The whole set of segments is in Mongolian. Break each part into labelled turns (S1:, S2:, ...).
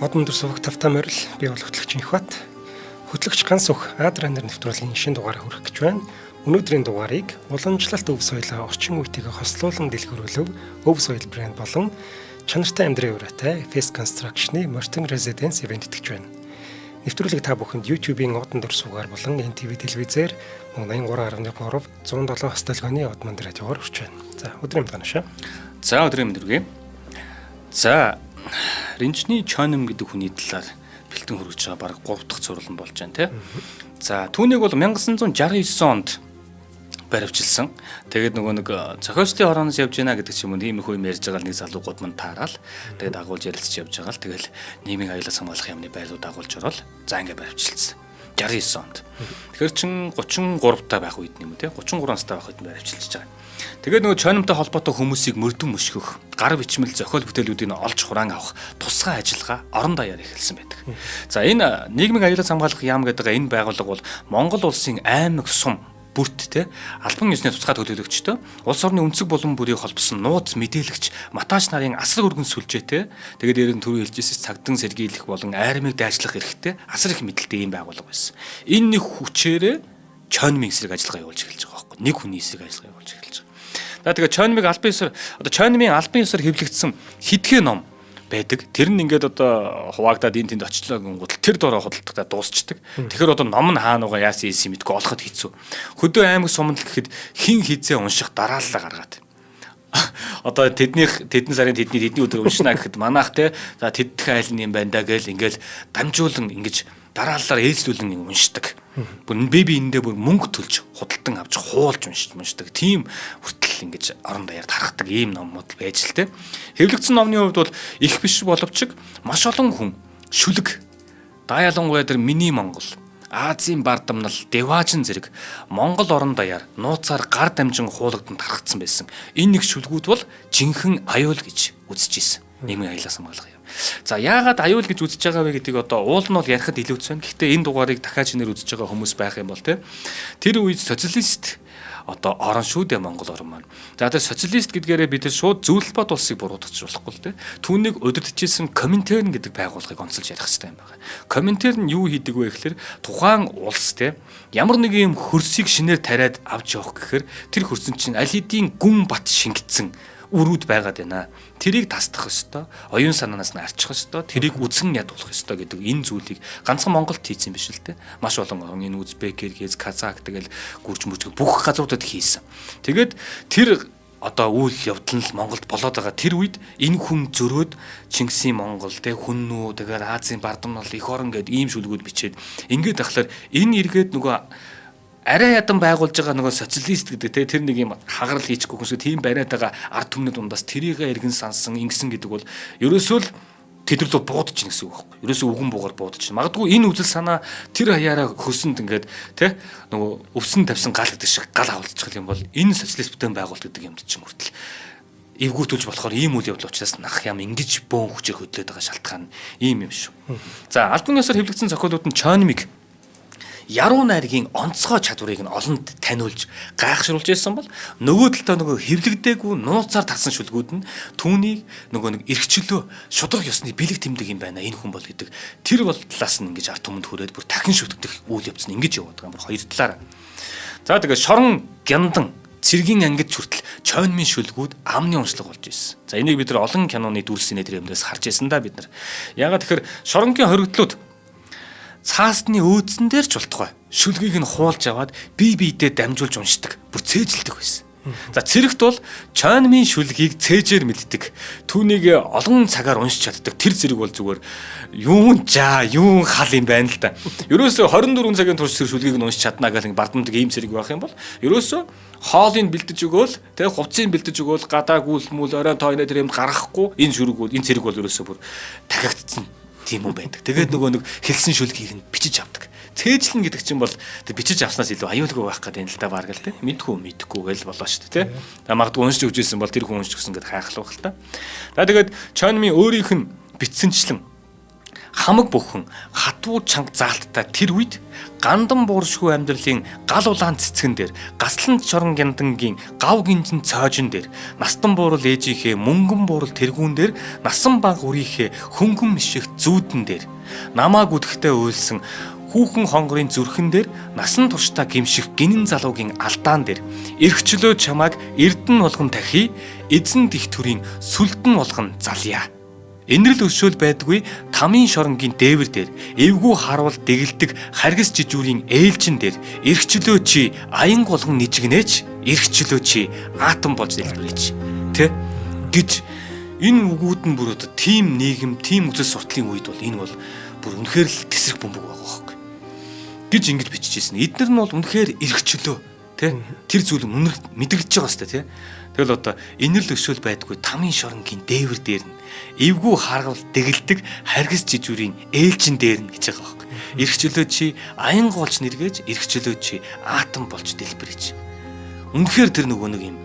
S1: Модон дүр суваг тавтай морил, би бол хөтлөгч Инхбат. Хөтлөгч Ганс Өх Адранер нэвтрүүлгийн шинэ дугаарыг хүргэх гэж байна. Өнөөдрийн дугаарыг уламжлалт өв соёлоо орчин үетэйгээ хослуулан дэлгэрүүлв өв соёл брэнд болон чанартай амьдралын ураатай Face Construction-ы Morton Residence event итгэж байна. Нэвтрүүлгийг та бүхэнд YouTube-ийн Одон дүр сувгаар болон NTV телевизээр мөн 83.3 107 хос долгионы Одмонд радиогоор хүрч байна. За, өдрийн мэнд ганашаа.
S2: За, өдрийн мэнд хүргэе. За, Ринчний Чоним гэдэг хүний талаар бэлтгэн хүргэж байгаа бараг 3 дахь цуврал нь болж байна, тий. За, түүнийг бол 1969 онд баривчилсан. Тэгээд нөгөө нэг зохиолчдын хорооноос явж байна гэдэг ч юм уу иймэрхүү юм ярьж байгаа нэг залуу гудманд таарал. Тэгээд дагуулж ярилцж явж байгаа л тэгэл нийгмийн аюулаас хамгаалах яамны байрлууд дагуулж ороод за ингээ баривчилсан. 69 онд. Тэгэхээр чин 33 та байх үед юм уу те 33 настай байх үед баривчилж байгаа. Тэгээд нөгөө чойномтой холбоотой хүмүүсийг мөрдөн мөшгөх, гар бичмэл зохиол бүтээлүүдийг олж хураан авах тусгай ажиллагаа орон даяар эхэлсэн байдаг. За, энэ нийгмийн аюулаас хамгаалах яам гэдэг энэ байгууллага бол Монгол улсын аймаг сум бүрт те албан ёсны тусгай төлөөлөгчтэй улс орны өнцөг булан бүрийг холбосон нууц мэдээлэгч матаач нарын асар өргөн сүлжээтэй, тэгээд дээр нь түрүү хэлжсэн цагдан сэргийлэх болон айрмыг дайчлах эрхтэй асар их мэдлэлтэй ийм байгууллага байсан. Энэ нэг хүчээрээ чойнмын эсрэг ажиллагаа явуулж эхэлж байгаа байхгүй, нэг хүний эсрэг ажиллагаа явуулж эхэлж байгаа. За, тэгээд чойнмыг албан ёсоор одоо чойнмын албан ёсоор хэвлэгдсэн хитгэн ном байдаг. Тэр нь ингээд одоо хуваагдаад энэ тэнд очлоо гингууд тэр дороо худалдахтаа дуусчдаг. Тэгэхээр одоо ном нь хаана байгаа, яасан ийсэн мэдгүй, олоход хэцүү. Хөдөө аймаг суманд л гэхэд хин хизээ унших дараалал гаргаад одоо тэднийх тэдэн сарын тэдний тэдний өдөр уншина гэхэд манайх те за тэддэх айл нь юм байна да гэл ингээл дамжуулан ингэж дараалалаар ээлжлүүлэн уншдаг. Бүр би биэндээ бүр мөнгө төлж худалдан авч хуулж уншиж уншдаг. Тийм хүртэл ингэж орон даяар тархдаг ийм номууд байж л те. Хэвлэгдсэн номны хувьд бол их биш боловч маш олон хүн шүлэг, даа ялангуяа тэр миний Монгол, Азийн бардамнал, Деважин зэрэг Монгол орон даяар нууцаар гар дамжин хуулагдан тархагдсан байсан. Энэ нэг шүлгүүд бол жинхэнэ аюул гэж үзэж ирсэн. Нийгмийн аюулаас хамгаалах юм. За, яагаад аюул гэж үзэж байгаа вэ гэдгийг одоо уул нь бол ярихад илүүц байна. Гэхдээ энэ дугаарыг дахиад шинээр үзэж байгаа хүмүүс байх юм бол те тэр үед социалист одоо орон шүү дээ Монгол орон маань. За, тэр социалист гэдгээрээ бид тэр шууд зөвлөлт бод улсыг буруутгах болохгүй л те. Түүнийг удирдах Коминтерн гэдэг байгууллагыг онцолж ярих хэрэгтэй юм байна. Коминтерн юу хийдэг вэ гэхээр тухайн улс те ямар нэг юм хөрсийг шинээр тариад авч явах гэхээр тэр хөрсөн чинь аль хэдийн гүн бат шингэцэн үрүүд байгаад байна. Тэрийг тасдах ёстой, оюун санаанаас нь арчих ёстой, тэрийг үзэн ядуулах ёстой гэдэг энэ зүйлийг ганцхан Монголд хийсэн биш л те. Маш олон орон энэ Узбек, Киргиз, Казак тэгэл гүрж мөрж бүх газруудад хийсэн. Тэгээд тэр одоо үйл явдал нь л Монголд болоод байгаа тэр үед энэ хүн зөрөөд Чингисийн Монгол те хүннүү тэгэл Азийн бардамнал эх орон гэд ийм шүлгүүд бичээд ингээд ахлаар энэ эргээд нөгөө арай ядан байгуулж байгаа нөгөө социалист гэдэг те тэр нэг юм хагарал хийчихгүй хүн шиг тийм бариад байгаа ард түмний дундаас тэрийг эргэн сансан ингэсэн гэдэг бол ерөөсөө л тэд рүү буудаж чинь гэсэн үг байхгүй. Ерөөсөө үгэн буугаар буудаж чинь. Магадгүй энэ үзэл санаа тэр хаяараа хөрсөнд ингээд те нөгөө өвсөн тавьсан гал гэдэг шиг гал авалцчих юм бол энэ социалист бүтээн байгуулалт гэдэг юмд чинь хүртэл эвгүүтүүлж болохоор ийм үйл явдал учраас нах ям ингэж бөөн хүчээр хөдлөөд байгаа шалтгаан ийм юм шүү. За, албан ёсоор хэвлэгдсэн зохиолууд нь Чойнмиг яруу найргийн онцгой чадварыг нь олонд таниулж гайхшруулж байсан бол нөгөө талдаа нөгөө хэвлэгдээгүй нууцаар тарсан шүлгүүд нь түүнийг нөгөө нэг эрхчлөө шудраг ёсны бэлэг тэмдэг юм байна энэ хүн бол гэдэг тэр бол талаас нь ингэж ард түмэнд хүрээд бүр дахин шүтгдэх үйл явц нь ингэж яваад байгаа юм хоёр талаараа. За, тэгээ шорон гяндан цэргийн ангид хүртэл чойнмын шүлгүүд амны уншлага болж ирсэн. За, энийг бид нар олон киноны дүрсний тэр юмдаас харж байсан да бид нар. Ягаад тэгэхээр шоронгийн хоригдлууд цаасны өөдсөн дээр ч болтугай шүлгийг нь хуулж аваад бие биедээ дамжуулж уншдаг. Бүр цээжилдэг байсан. За, цэрэгт бол чойнмын шүлгийг цээжээр мэддэг. Түүнийг олон цагаар уншиж чаддаг. Тэр зэрэг бол зүгээр юун жаа, юун хал юм байна л да. Ерөөсөө 24 цагийн турш тэр шүлгийг нь уншиж чадна гэх бардамдаг ийм зэрэг байх юм бол ерөөсөө хоолыг бэлдэж өгөөл, тэ хувцсыг бэлдэж өгөөл, гадаа гүйл мүл оройн тойно тэр юм гаргахгүй энэ шүрэг бол энэ зэрэг бол ерөөсөө бүр тахигдсан тийм юм байдаг. Тэгээд нөгөө нэг хэлсэн шүлгийг нь бичиж авдаг. Цээжлэн гэдэг чинь бол бичиж авснаас илүү аюулгүй байх гэдэг юм л та баг л тийм. Мэдхүү мэдхгүй гэл болоо шүү дээ тийм. За, магадгүй уншиж өгч ирсэн бол тэр хүн уншиж өгсөн гэдээ хайхлах байх л та. За, тэгээд Чойнмын өөрийнх нь бичсэнчлэн Хамаг бүхэн хатуу чанга заалттай тэр үед гандан бууршгүй амьдралын гал улаан цэцгэн дээр гаслан чорон гяндангийн гав гинжин цоожин дээр настан буурал ээжийнхээ мөнгөн буурал тэргүүн дээр насан баг үрийнхээ хөнгөн миших зүүдэн дээр намааг үдэхтэй уйлсан хүүхэн хонгорын зүрхэн дээр насан туршдаа гимших гинэн залуугийн алдаан дээр эрхчлөө чамааг эрдэн болгон тахи эзэн дих төрийн сүлдэн болгон залъя. Инрэл өршөөл байдгүй тамийн шоронгийн дээвэр дээр эвгүй харуул дэгэлдэг харгас жижүүрийн ээлжин дээр эрхчлөө чи аян болгон нижигнээч эрхчлөө чи атом болж дэлбэрээч тэ гэж энэ үгүүд нь бүр одоо тим нийгэм тим үзэл судлалын үед бол энэ бол бүр үнэхээр л тэсрэх бөмбөг байгаа хөөхгүй гэж ингэж биччихсэн. Эднэр нь бол үнэхээр эрхчлөө тэ тэр зүйл үнэр мэдрэгдэж байгаа сте тэ. Тэгэл одоо инэрл өшөөл байдгүй тамийн шоронгийн дээвэр дээр нь эвгүй харгал дэгэлдэг харгас жижүүрийн ээлжин дээр нь гэж байгаа байхгүй. Эрхчлөө чи аян голж нэргээж эрхчлөө чи атом болж дэлбэрэж. Үнэхээр тэр нөгөө нэг юм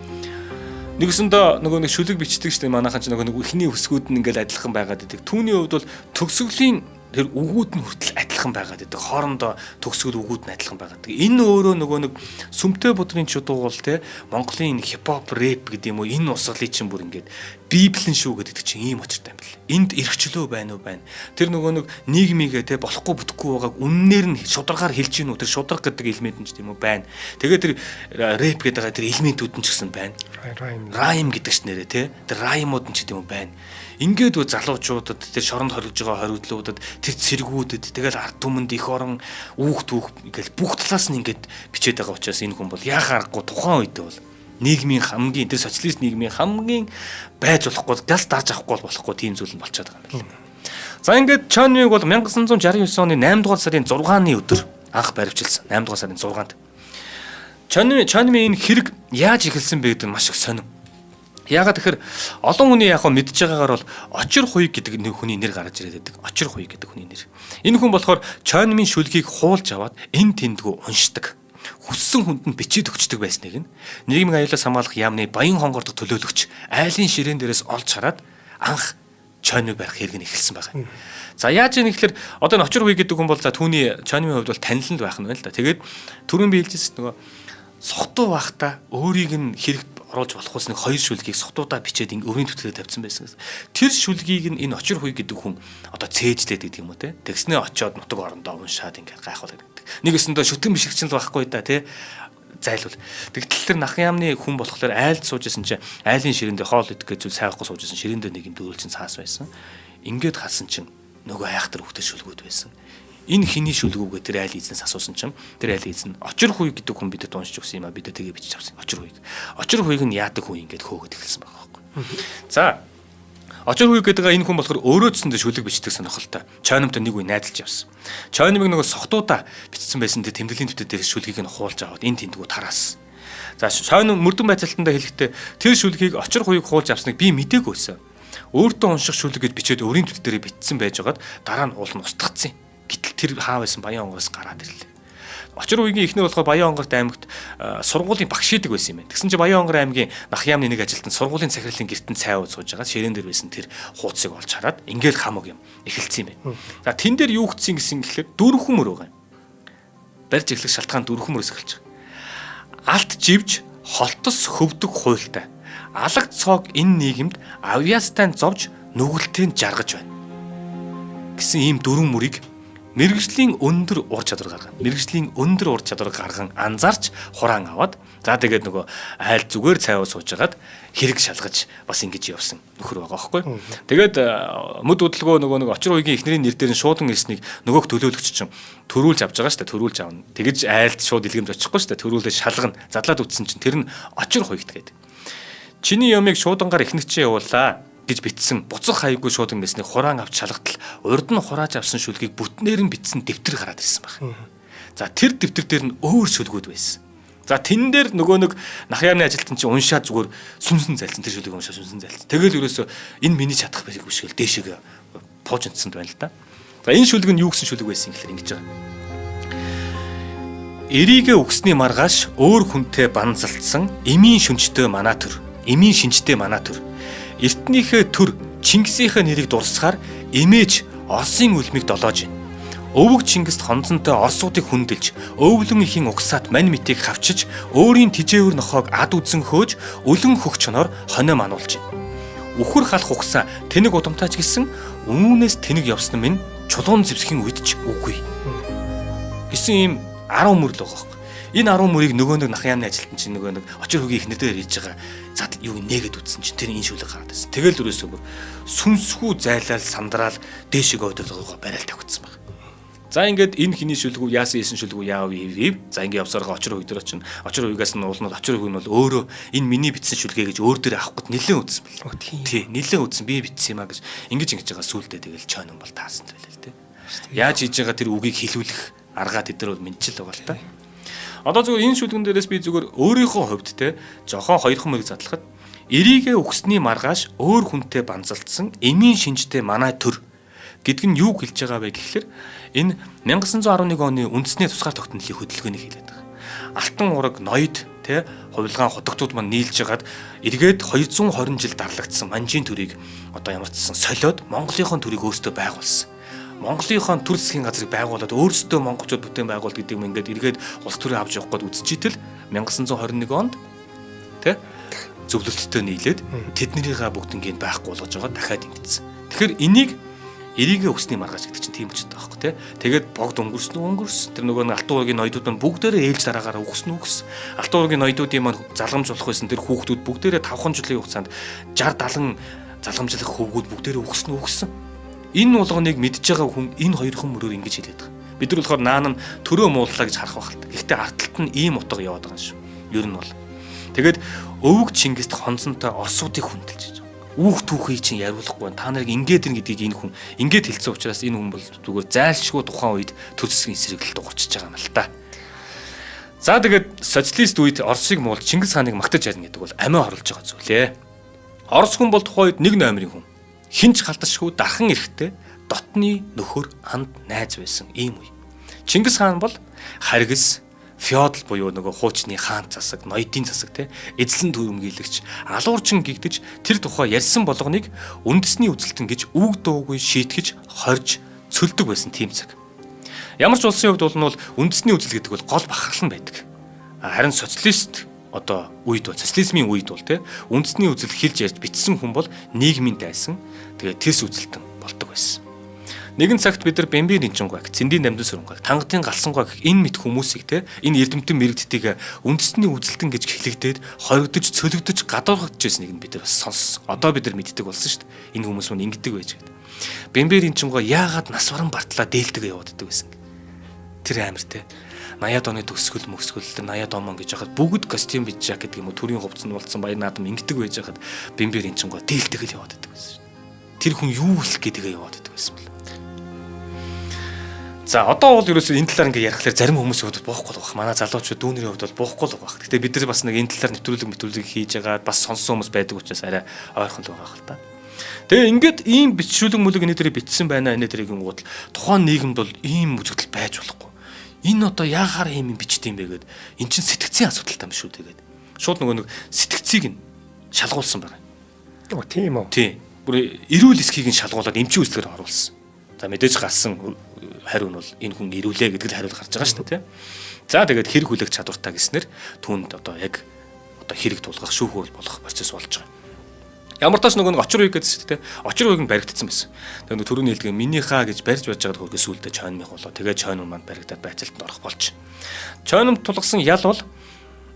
S2: нэгсэндээ нөгөө нэг шүлэг бичдэг шүү дээ манайхан ч нөгөө нэг эхний өсгүүд нь ингээл адилхан байгаад идэг. Түүний хувьд бол төгсгөлийн тэр үгүүд нь хүртэл адилхан байгаад идэг. Хоорондоо төгсгөл үгүүд нь адилхан байгаад идэг. Энэ өөрөө нөгөө нэг сүмтэй будрын чудуу бол те Монголын хипхоп рэп гэдэг юм уу энэ урсгалыг чинь бүр ингээд библэн шүү гэдэг чинь ийм учиртай юм бэл. Энд эрхчлөө байна уу байна. Тэр нөгөө нэг нийгмигээ те болохгүй бүтэхгүй байгааг үннээр нь шударгаар хэлж гин үү тэр шударга гэдэг элемент нь ч тийм үү байна. Тэгээ тэр рэп гэдэг байгаа тэр элементүүд нь ч гэсэн байна. Райм гэдэг ч нэрээ те тэр раймууд нь ч тийм үү байна. Ингээд залуучуудад тэр шоронд хоригдож байгаа хоригдлуудад тэр цэргүүдэд тэгэл ард түмэнд их орон үүх түүх ингээл бүх талаас нь ингээд бичээд байгаа учраас энэ хүн бол яах аргагүй тухайн үед бол нийгмийн хамгийн тэр социалист нийгмийн хамгийн байж болохгүй газ дарж авахгүй болохгүй тийм зүйл нь болчиход байгаа юм байна. За ингээд Чонмиг бол 1969 оны 8 дугаар сарын 6-ны өдөр анх баривчилсан. 8 дугаар сарын 6-нд. Чонми энэ хэрэг яаж эхэлсэн бэ гэдэг нь маш их сонин. Яагаад тэгэхээр олон хүний яг мэдж байгаагаар бол Очир хуйг гэдэг нэг хүний нэр гарч ирээд байдаг. Очир хуйг гэдэг хүний нэр. Энэ хүн болохоор Чонмийн шүлгийг хуулж аваад эн тэндгүү уншдаг. Хүссэн хүнд нь бичээд өгчдөг байсныг нь нийгмийн аюулаас хамгаалах яамны Баян хонгордох төлөөлөгч айлын ширээн дээрээс олж хараад анх Чонмиг барих хэрэг нь эхэлсэн байгаа. За яаж ийм гэхээр одоо энэ Очир хуйг гэдэг хүн бол за түүний Чонмийн хувьд бол таниланд байх нь байна л да. Тэгээд түрүүн би хэлжсэн нөгөө сохтуу байхдаа өөрийг нь хэрэг оруулж болохоос нэг хоёр шүлгийг сохтуудаа бичээд ингээ өврийн түтгэлээр тавьсан байсан гэсэн. Тэр шүлгийг нь энэ Очир хуйг гэдэг хүн одоо цээжлээд гэдэг юм уу те. Тэгснээ очиод нутаг орондоо уншаад ингээ гайхуулаад гэдэг. Нэг өсөндөө шүтэн бишрэгч нь л байхгүй да те. Зайлвал. Тэгтэл тэр нах яамны хүн болохоор айлд сууж исэн чинь айлын ширээндээ хоол идэх гэж зүйл сайхгүй сууж исэн ширээндээ нэг юм дөрвөлжин цаас байсан. Ингээд харсан чинь нөгөө айхтар хөвгтэй шүлгүүд байсан. Энэ хиний шүлгүүгээ тэр айл эзнээс асуусан чинь тэр айл эзэн Очир хуйг гэдэг хүн бидэд уншиж өгсөн юм а бид тэгээ бичиж авсан. Очир хуйг. Очир хуйг нь яадаг хүн ингээд хөөгд эхэлсэн байгаа байхгүй. За Очир хуйг гэдэг энэ хүн болохоор өөрөө ч гэсэн шүлэг бичдэг сонирхолтой. Чойномтой нэг үе найзалж явсан. Чойномыг нөгөө сохтуудаа бичсэн байсан тэр тэмдэглэлийн дэвтэр дээр шүлгийг нь хуулж аваад энэ тэндгүү тараас. За Чойном мөрдөн байцаалтандаа хэлэхдээ тэр шүлгийг Очир хуйг хуулж авсныг би мдээгүй байсан. Өөртөө унших шүлэг гэж бичээд өөрийн дэвтэр дээр бичсэн байжгаад дараа нь уул нь устгацсан. Гэтэл тэр хаа байсан Баян онгоос гараад ирлээ. Очир үеийн эхнэр болохоор Баян онгорт аймагт сургуулийн багш хийдэг байсан юм байна. Тэгсэн чинь Баян онгор аймгийн нах яамны нэг ажилтан сургуулийн захирлын гэртэн цай ууж сууж байгаа ширээн дээр байсан тэр хуудсыг олж хараад ингээл хамаг юм эхэлсэн юм байна. За тэн дээр юу гэсэн гэсэн гэхлээр дөрвөн мөр байгаа юм. Барьж эхлэх шалтгаан дөрвөн мөрөөс эхэлж байгаа. Алт живж холтос хөвдөг хуйлтай. Алаг цоог энэ нийгэмд авьяастай зовж нүгэлтэнд жаргаж байна. Гэсэн ийм дөрвөн мөрийг мэргэжлийн өндөр ур чадвар гаргана. Мэргэжлийн өндөр ур чадвар гарган анзаарч хураан аваад за тэгээд нөгөө айл зүгээр цай уу сууж хагаад хэрэг шалгаж бас ингэж явсан нөхөр байгаа байхгүй. Тэгээд мөд удалгүй нөгөө нэг Очир хуйгийн эхнэрийн нэр дээр нь шуудан ирснийг нөгөөх төлөөлөгч чинь төрүүлж авч байгаа шүү дээ. Төрүүлж авна. Тэгэж айлд шууд илгэмж очихгүй шүү дээ. Төрүүлээ шалгана. Задлаад үтсэн чинь тэр нь Очир хуйгт гээд. Чиний ямыг шуудангаар эхнэрчээ явуулаа гэж битсэн буцах хаягүй шуудан гэснийг хураан авч шалгатал урд нь хурааж авсан шүлгийг бүтнээр нь битсэн дэвтэр гараад ирсэн байна. За тэр дэвтэр дээр нь өөр шүлгүүд байсан. За тэн дээр нөгөө нэг нах яамны ажилтан чинь уншаад зүгээр сүнсэн зайлцсан тэр шүлгийг уншаад сүнсэн зайлцсан. Тэгэл ерөөсөө энэ миний чадах байх биш гэл дээшээ пуужинцсанд байна л да. За энэ шүлэг нь юу гэсэн шүлэг байсан гэхэлэр ингэж байгаа. Эрийгэ үгсний маргааш өөр хүнтэй банзалдсан эмийн шүнжтэй манаа төр. Эмийн шинжтэй манаа төр. Эртнийхээ төр Чингисийнхээ нэрийг дурсахаар эмээж Оросын үлмийг долоож байна. Өвөг Чингист хонзонтой Оросуудыг хүндэлж, өвлөн ихийн угсаат мань мэтийг хавчиж, өөрийн тижээвэр нохоог ад үзэн хөөж, өлөн хөх чоноор хонио мануулж байна. Үхэр халах угсаа тэнэг удамтайч гэсэн үүнээс тэнэг явсан минь чулуун зэвсгийн үед ч үгүй. Гэсэн ийм 10 мөрл байгаа хөөе. Энэ 10 мөрийг нөгөө нэг нах яамны ажилтан чинь нөгөө нэг очир хөгийн эхнэр дээр хийж байгаа зад юу нээгээд үтсэн чинь тэр энэ шүлэг гараад ирсэн. Тэгэл өрөөсөө бүр сүнсгүй зайлал сандраал дээшээ өдөрлөгөө барайл тавигдсан баг. За ингээд энэ хиний шүлгүү яасан ийсэн шүлгүү яав ив. За ингээд явсаргаа очир хөг дээр очино. Очир хөгөөс нь уулнууд очир хөг нь бол өөрөө энэ миний бичсэн шүлгээ гэж өөр дээр авах гээд нэлээд үзсэн бэл. Тий, нэлээд үзсэн би бичсэн юм а гэж ингэж байгаа сүулдэ тэгэл чойнон бол таарсан л байлаа л тий. Яаж хийж байгаа тэр үгийг хилүүлэх аргаа тэд нар бол мэдчил байгаа л та. Одоо зүгээр энэ шүлгэн дээрээс би зүгээр өөрийнхөө хувьд те жохон хоёрхан мөрийг задлахад эрийгээ үхсний маргааш өөр хүнтэй банзалдсан эмийн шинжтэй манай төр гэдг нь юу хэлж байгаа вэ гэхлээр энэ 1911 оны үндэсний тусгаар тогтнолын хөдөлгөөнийг хэлээд байгаа. Алтан ураг ноёд те хувилгаан худагтууд маань нийлж хагаад эргээд 220 жил дарлагдсан манжийн төрийг одоо ямар ч гэсэн солиод Монголынхон төрийг өөрсдөө байгуулсан. Монголынхон төр засгийн газрыг байгуулад өөрсдөө монголчууд бүтээн байгуулалт гэдэг юм ингээд эргээд улс төрөө авч явах гээд үзчихтэл 1921 онд тэ зөвлөлттэй нийлээд тэднэрийгээ бүгднгийг байхгүй болгож байгаа дахиад ингэсэн. Тэгэхээр энийг эрийгээ өсний маргааш гэдэг чинь тийм учиртай байхгүй тий. Тэгээд богд өнгөрсөн өнгөрсөн. Тэр нөгөө нэг алтан уугийн ноёдууд маань бүгдээрээ ээлж дараагаараа үхсэн үхсэн. Алтан уугийн ноёдуудын маань залгамж болох байсан тэр хүүхдүүд бүгдээрээ 5 жилийн хугацаанд 60 70 залгамжлах хөвгүүд бүгдээрээ үхсэн үхсэн. Энэ болгоныг мэдж байгаа хүн энэ хоёрхан мөрөөр ингэж хэлээд байгаа. Бид нар болохоор наан нь төрөө мууллаа гэж харах байх л та. Гэхдээ ард талд нь ийм утга яваад байгаа юм шүү. Ер нь бол. Тэгээд өвөг Чингист хонцонтой Оросуудыг хүндэлж байгаа. Үүх түүхийг чинь яриулахгүй байна. Та нарыг ингээд ин гэдгийг энэ хүн ингээд хэлсэн учраас энэ хүн бол зүгээр зайлшгүй тухайн үед төр засгийн эсрэг л дуурчиж байгаа юм л та. За тэгээд социалист үед Оросыг муулж Чингис хааныг магтаж ярина гэдэг бол амиа оруулж байгаа зүйлээ. Орос хүн бол тухайн үед нэг номерын хүн. Хинч халдашгүй дархан эрэхтэй дотны нөхөр анд найз байсан ийм үе. Чингис хаан бол харгас феодал буюу нөгөө хуучны хаан засаг, ноёдын засаг те эзлэн төрөмгийлэгч, алуурчин гэгдэж тэр тухай ярьсан болгоныг үндэсний үзэлтэн гэж үг дуугүй шийтгэж, хорж, цөлдөг байсан тийм цаг. Ямар ч улсын хувьд бол үндэсний үзэл гэдэг бол гол бахархал нь байдаг. Харин социалист одоо үед бол социализмын үед бол те үндэсний үзэл хэлж ярьж бичсэн хүн бол нийгмийн дайсан, тэгээд тэс үзэлтэн болдог байсан. Нэгэн цагт бид нар Бэмби Ринчингуйг, Цэндийн Дамдын Сүрэнгуйг, Тангадын Галсангуйг гэх энэ мэд хүмүүсийг те энэ эрдэмтэн мэрэгдтийг үндэсний үзэлтэн гэж хэлэгдээд хоригдож, цөлөгдөж, гадуурхагдж байсныг нь бид нар бас сонссон. Одоо бид нар мэддэг болсон шүү дээ. Энэ хүмүүс мөн ингэдэг байж гэдэг. Бэмби Ринчингуй яагаад нас баран бартлаа дээлдэг яваад байдаг байсан. Тэр амир те. 80-ад оны төгсгөл мөсгөл тэр 80-ад он гэж яхад бүгд костюм пиджак гэдэг юм уу төрийн хувцас нь болцсон баяр наадам ингэдэг байж хахад Бэмби Ринчингуй дээлдэг л яваад байдаг байсан шүү дээ. Тэр хүн юу хэлэх гэдгээ яваад байдаг байсан бэл. За одоо бол ерөөсөө энэ талаар ингээ ярихлаар зарим хүмүүсийн хувьд буухгүй л байх. Манай залуучууд дүүнерийн хувьд бол буухгүй л байх. Гэтэ бид нар бас нэг энэ талаар нэвтрүүлэг хийж байгаа бас сонссон хүмүүс байдаг учраас арай ойрхон л байгаа хэл та. Тэгээ ингээд ийм бичшүүлэг мүлэг энэ дээрээ бичсэн байна энэ дээрээ гингууд тухайн нийгэмд бол ийм үзэгдэл байж болохгүй. Энэ одоо яахаар ийм юм бичдэг юм бэ гэд эн чинь сэтгцийн асуудалтай юм шүү тэгээд. Шууд нөгөө нэг сэтгцийг нь шалгуулсан байгаа.
S1: Оо тийм үү.
S2: Тийм. Бүр эрүүл эсхийг нь шалгуулад эмчийн үйлчлэгээр оруулсан. За мэдээж гарсан хариу нь бол энэ хүн ирүүлээ гэдэг л хариу гарч байгаа шүү дээ тий. За тэгээд хэрэг хүлээх чадвартай гэснээр түүнд одоо яг одоо хэрэг тулгах шүүх хурал болох процесс болж байгаа. Ямар тач нөгөө нэг очир үе гэдсэн шүү дээ. Очир үег нь баригдсан байсан. Тэгээд нөгөө түрүүний хэлдэг минийхаа гэж барьж байж байгаад хөргөө сүулдэ чойнмих болоо. Тэгээ чойн маань баригдаад байцаалтанд орох болж. Чойномд тулгасан ял бол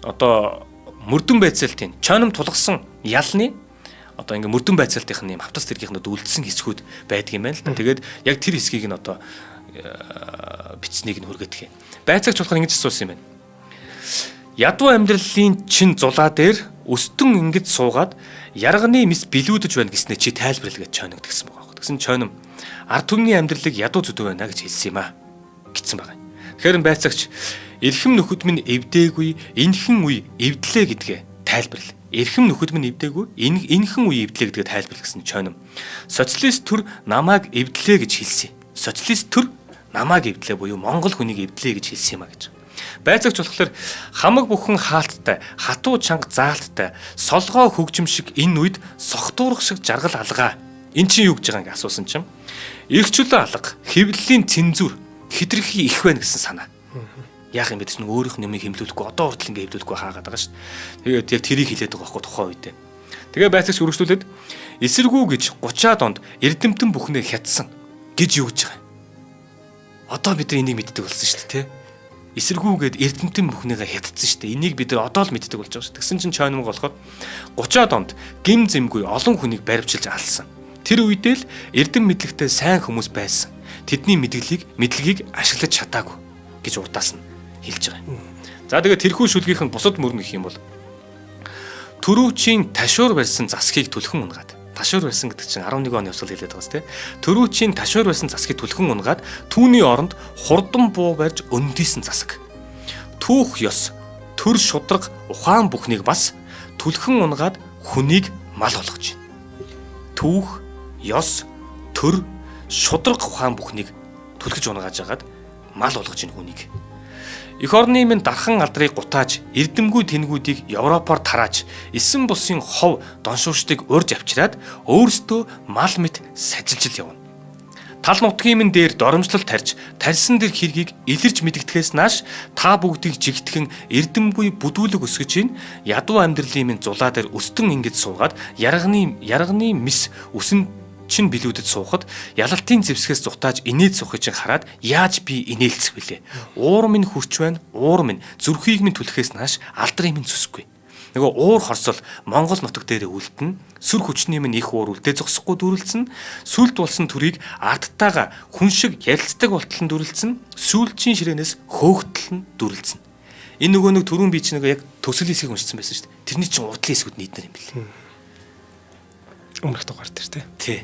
S2: одоо мөрдөн байцаалтын чойном тулгасан ялны одоо ингээ мөрдөн байцаалтынх нь юм хавтас тэргийнх нь үлдсэн хэсгүүд байдаг юм байна л да. Тэгээд яг тэр хэсгийг нь одоо бичснийг нь хүргэдэг юм. Байцаагч болохоор ингэж асуусан юм байна. Ядуу амьдралын чин зулаа дээр өстөн ингэж суугаад ярганы мис билүүдэж байна гэснээр чи тайлбарлал гэж чойног тэгсэн байгаа. Тэгсэн чойном ард түмний амьдралыг ядуу зүдүү байна гэж хэлсэн юм а гэсэн байгаа. Тэгэхээр байцаагч эрхэм нөхөд минь эвдээгүй энхэн үе эвдлээ гэдгээ тайлбарлал. Эрхэм нөхөд минь эвдээгүй энхэн үе эвдлээ гэдгээ тайлбарлал гэсэн чойном. Социалист төр намайг эвдлээ гэж хэлсэн. Социалист төр намайг эвдлээ буюу Монгол хүнийг эвдлээ гэж хэлсэн юм а гэж. Байцаагч болохоор хамаг бүхэн хаалттай, хатуу чанга заалттай, солгоо хөгжим шиг энэ үед согтуурах шиг жаргал алгаа. Эн чинь юу гэж байгаа ингээ асуусан чинь эрх чөлөө алга, хэвлэлийн цензур хитрхи их байна гэсэн санаа. Яах юм бэ тэр өөрийнх нь юмыг хэмлүүлэхгүй одоо хүртэл ингээ хэмлүүлэхгүй хаагаад байгаа шүү дээ. Тэгээд яг тэрийг хилээд байгаа байхгүй тухайн үедээ. Тэгээ байцаагч өргөжлүүлээд эсэргүү гэж 30-аад онд эрдэмтэн бүхнээ хятсан гэж юу гэж байгаа юм. Одоо бид нар энийг мэддэг болсон шүү дээ, тэ? Эсэргүүгээд эрдэмтэн бүхнийгээ хятадсан шүү дээ. Энийг бид нар одоо л мэддэг болж байгаа шүү. Тэгсэн чинь чойномг болохоор 30-аад онд гим зэмгүй олон хүнийг баривчилж алсан. Тэр үедээ л эрдэм мэдлэгтэй сайн хүмүүс байсан. Тэдний мэдлэгийг ашиглаж чадаагүй гэж урдаас нь хэлж байгаа юм. За тэгээд тэрхүү шүлгийнх нь бусад мөрн гэх юм бол түрүүчийн ташуур барьсан засгийг түлхэн унгаад ташуур барьсан гэдэг чинь 11 оны ёслол хэлээд байгаа сте. Төрүүчийн ташуур барьсан засгийг түлхэн унгаад түүний оронд хурдан буу барьж өндийсэн засаг. Түүх ёс, төр шудраг ухаан бүхнийг бас түлхэн унгаад хүнийг мал болгож байна. Түүх, ёс, төр, шудраг ухаан бүхнийг түлхэж унгааж агаад мал болгож байна хүнийг. Эх орны минь дархан алдрыг гутааж, эрдэмгүй тэнгүүдийг Европоор тарааж, эсэн бусын хов доншуурчдыг урьж авчираад өөрсдөө мал мэт сажилж л явна. Тал нутгийн минь дээр доромжлол тарьж, тарьсан дэр хэргийг илэрч мэдгэдгээс нааш та бүгдийг жигтгэн эрдэмгүй бүдүүлэг өсгөж ийн ядуу амьдралын минь зулаа дээр өстөн ингэж суугаад ярганы мис өсөн чин билүүдэд суухад ялалтын зэвсгээс зутааж инээд суухыг чинь хараад яаж би инээлцэх вүлээ. Уур минь хурч байна, уур минь зүрхийг минь түлхээс нааш алдрыг минь зүсэхгүй. Нөгөө уур хорсол Монгол нутаг дээр үлдэнэ. Сүр хүчний минь их уур үлдээ зогсохгүй дүрлцэн. Сүлд болсон төрийг ардтайгаа хүн шиг ярилцдаг болтол нь дүрлцэн. Сүүлчийн ширээнээс хөөгтөл нь дүрлцэн. Энэ нөгөө нэг түрүүн би чинь нөгөө яг төсөл хэсгийг уншсан байсан шүү дээ. Тэрний чинь урдлын хэсгүүд нийтнэр юм билээ.
S1: Өмнөх дугаар дээр тий.
S2: Тий.